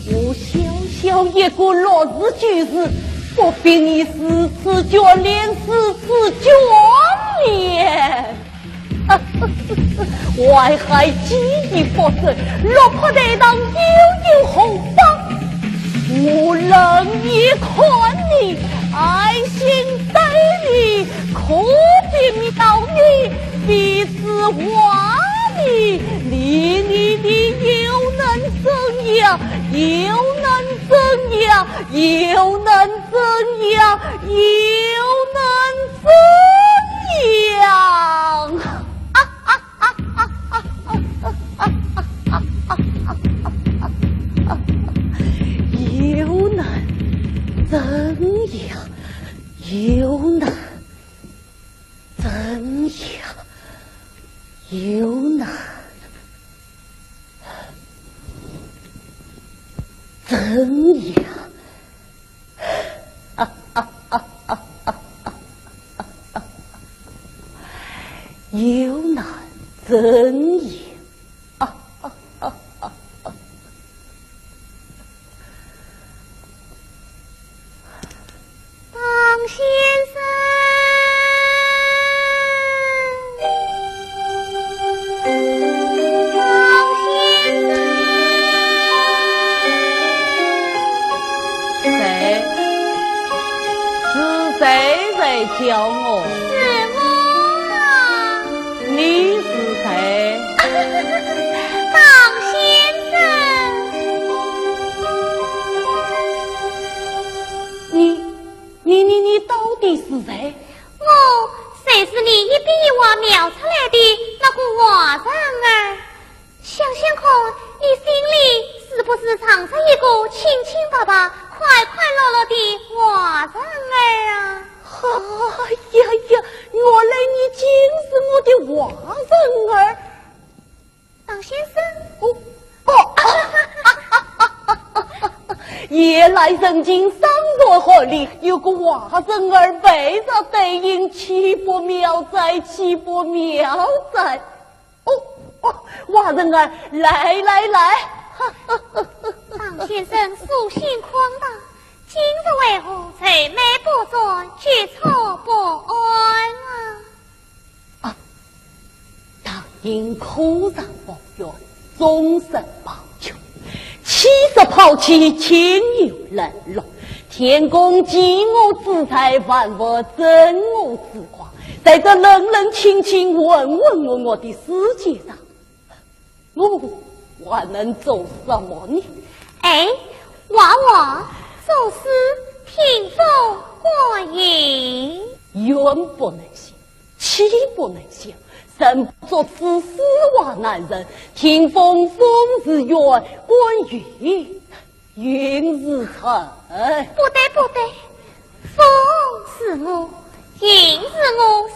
我小小一个落日之士，不比你如此眷恋，如此眷恋。淮海几日不走，落魄台上悠悠何方？我冷眼看你，爱心对你，可比描你，比之画你，你，你，你又能怎样？又能怎样？又能怎样？又能怎样？ 又能怎样？又能怎样？又能怎样？ 又能怎样？唐先生。唐先生。谁？是谁在叫我？是我啊。你是谁？唐先生。你，你，你，你到底是谁？ 我就是你一笔一画描出来的那个华人儿。想想看，你心里是不是藏着一个清清白白、快快乐乐的华人儿啊？哎呀呀，原来你竟是我的华人儿。 唐先生。哦，哦，原来人情山川河里有个华人儿陪着对饮，岂不妙哉，岂不妙哉？哦，哦，华人儿，来，来，来。唐先生素性狂大，今日为何愁眉不展，举棋不安啊？ 啊，当年苦上无缘，终身抱穷，七十抛弃，情由冷落。天公给我之财，万物赠我之花，在这冷冷清清、浑浑噩噩的世界上， 我还能做什么呢？哎，娃娃，作诗听风观云。云不能行，气不能消，人不作诗，诗画难成。听风，风是月，观云，云是辰。不对，不对，风是我，云是我，诗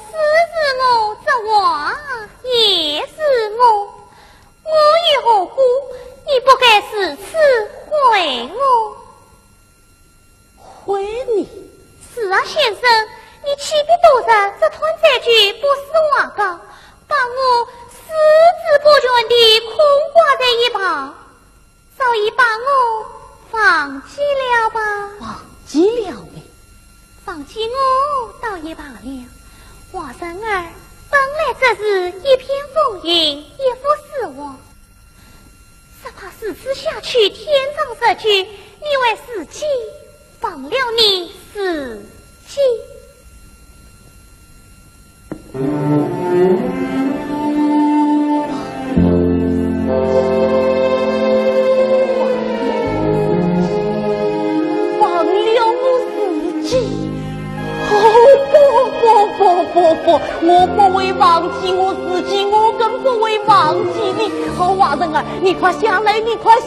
是我，这画也是我。 我有何辜，你不该如此毁我。毁启禀大人，这段债据不是我的，把我视之不全地空挂在一旁，早已把我忘记了吧？忘记了呗？忘记我倒也罢了，王仁儿本来只是一片浮云，一幅死画，只怕如此下去，天长日久，你会自己 忘了你自己。忘了我自己？哦，不，不，不，不，不，我不会忘记我自己，我更不会忘记你。哦，王仁儿，你快下来，你快下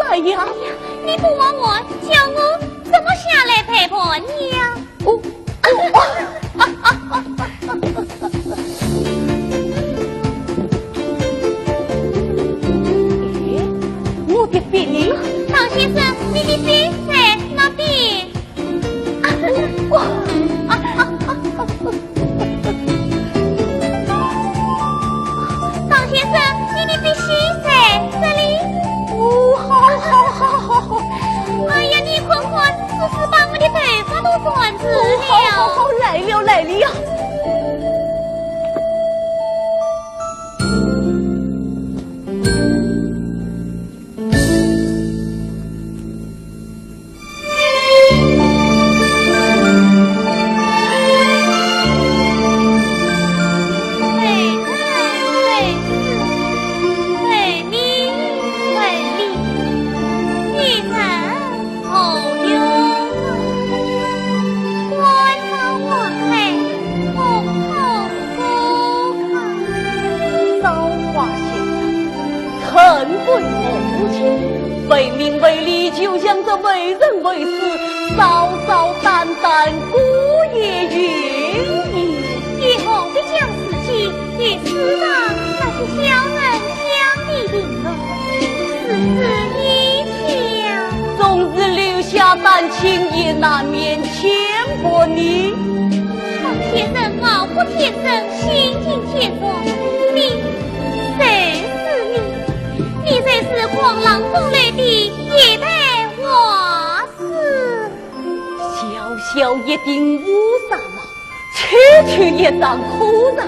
来呀！哎呀，你不问我，叫我 怎么下来陪伴你呀？哦，哦，我的笔呢？唐先生，你的笔在哪边？啊，我，啊，啊，啊，啊。 唐先生，你的笔芯在这里。哦，好，好，好，好，好。哎呀，你看看，是不是把我的头发都染紫了？哦，好，好，好，来了，来了。 朝花先生， 恨不得父亲，为名为利就像这为人为事，少少担当，姑爷允矣。你何必将自己与世上那些小人相提并论，如此一想，纵使留下丹青，也难免浅薄你。唐先生，我不天生，性情天生，你 谁是你？你才是狂浪风流的一代花子。小小一顶乌纱帽，区区一张苦茶案，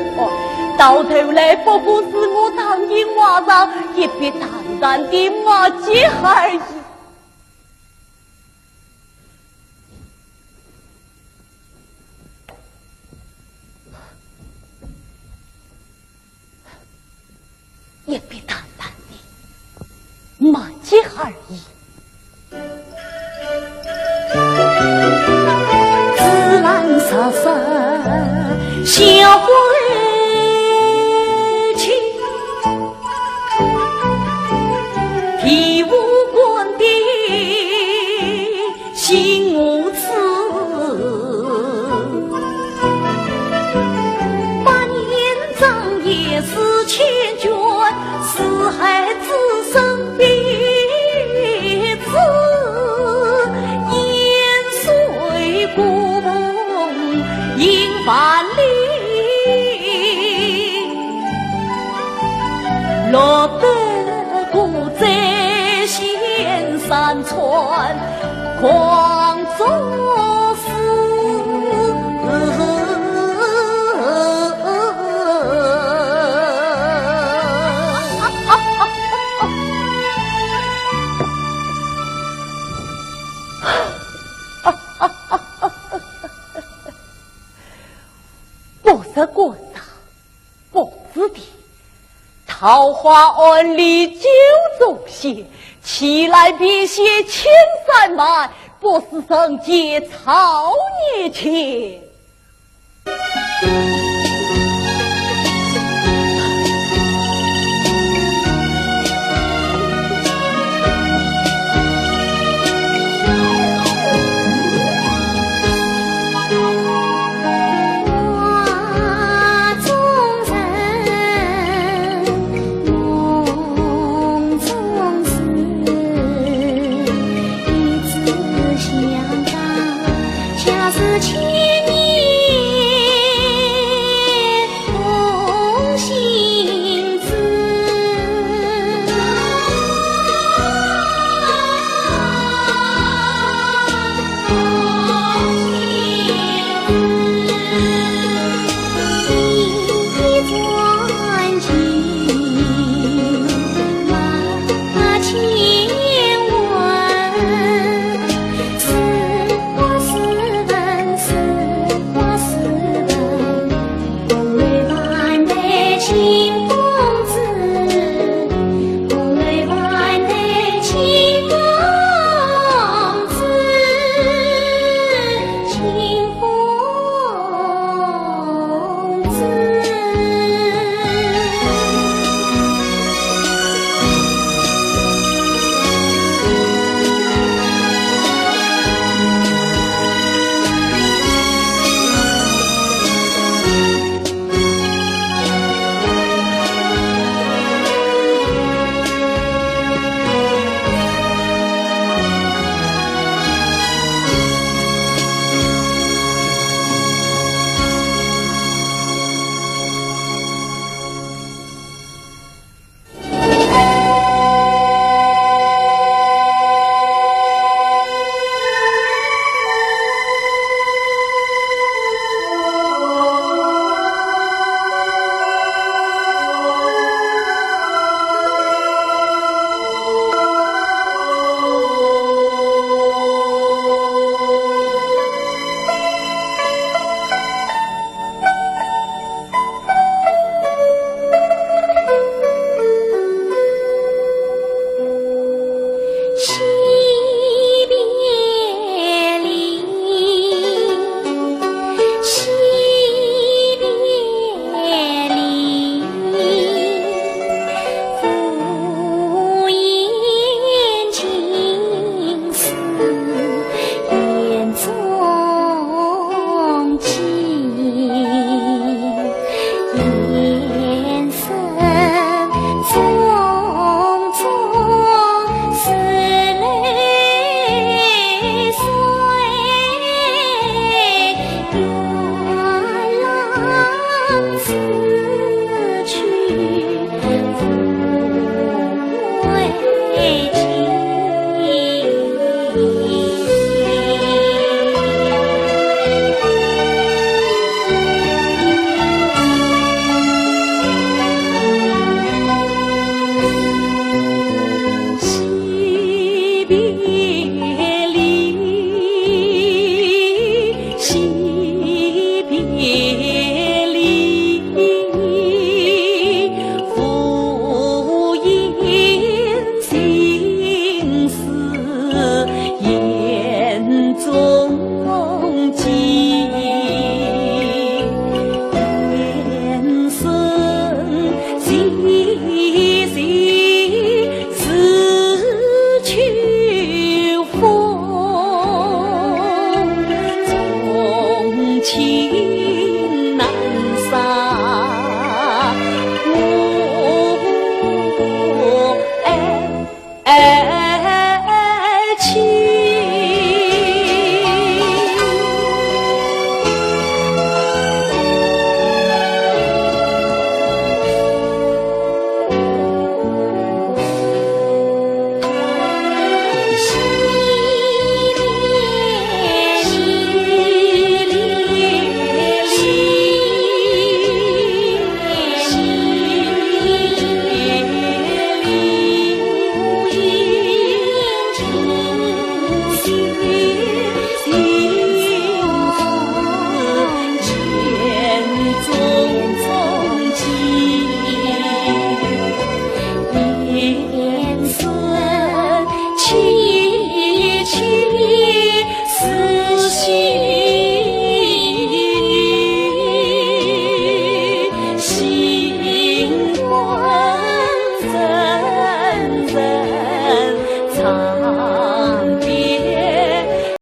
到头来不过是我当年华上一笔淡淡的墨迹而已。 一笔淡淡的墨迹而已。自然十分小灰青，提无关的 心无处。百年长夜思千卷，四海之参必至。烟水古风映万里。 落得孤枕仙山川，狂作诗。不识官场， 不知地，桃花庵里酒中仙，岂来避雪千山外，不识人间造孽钱。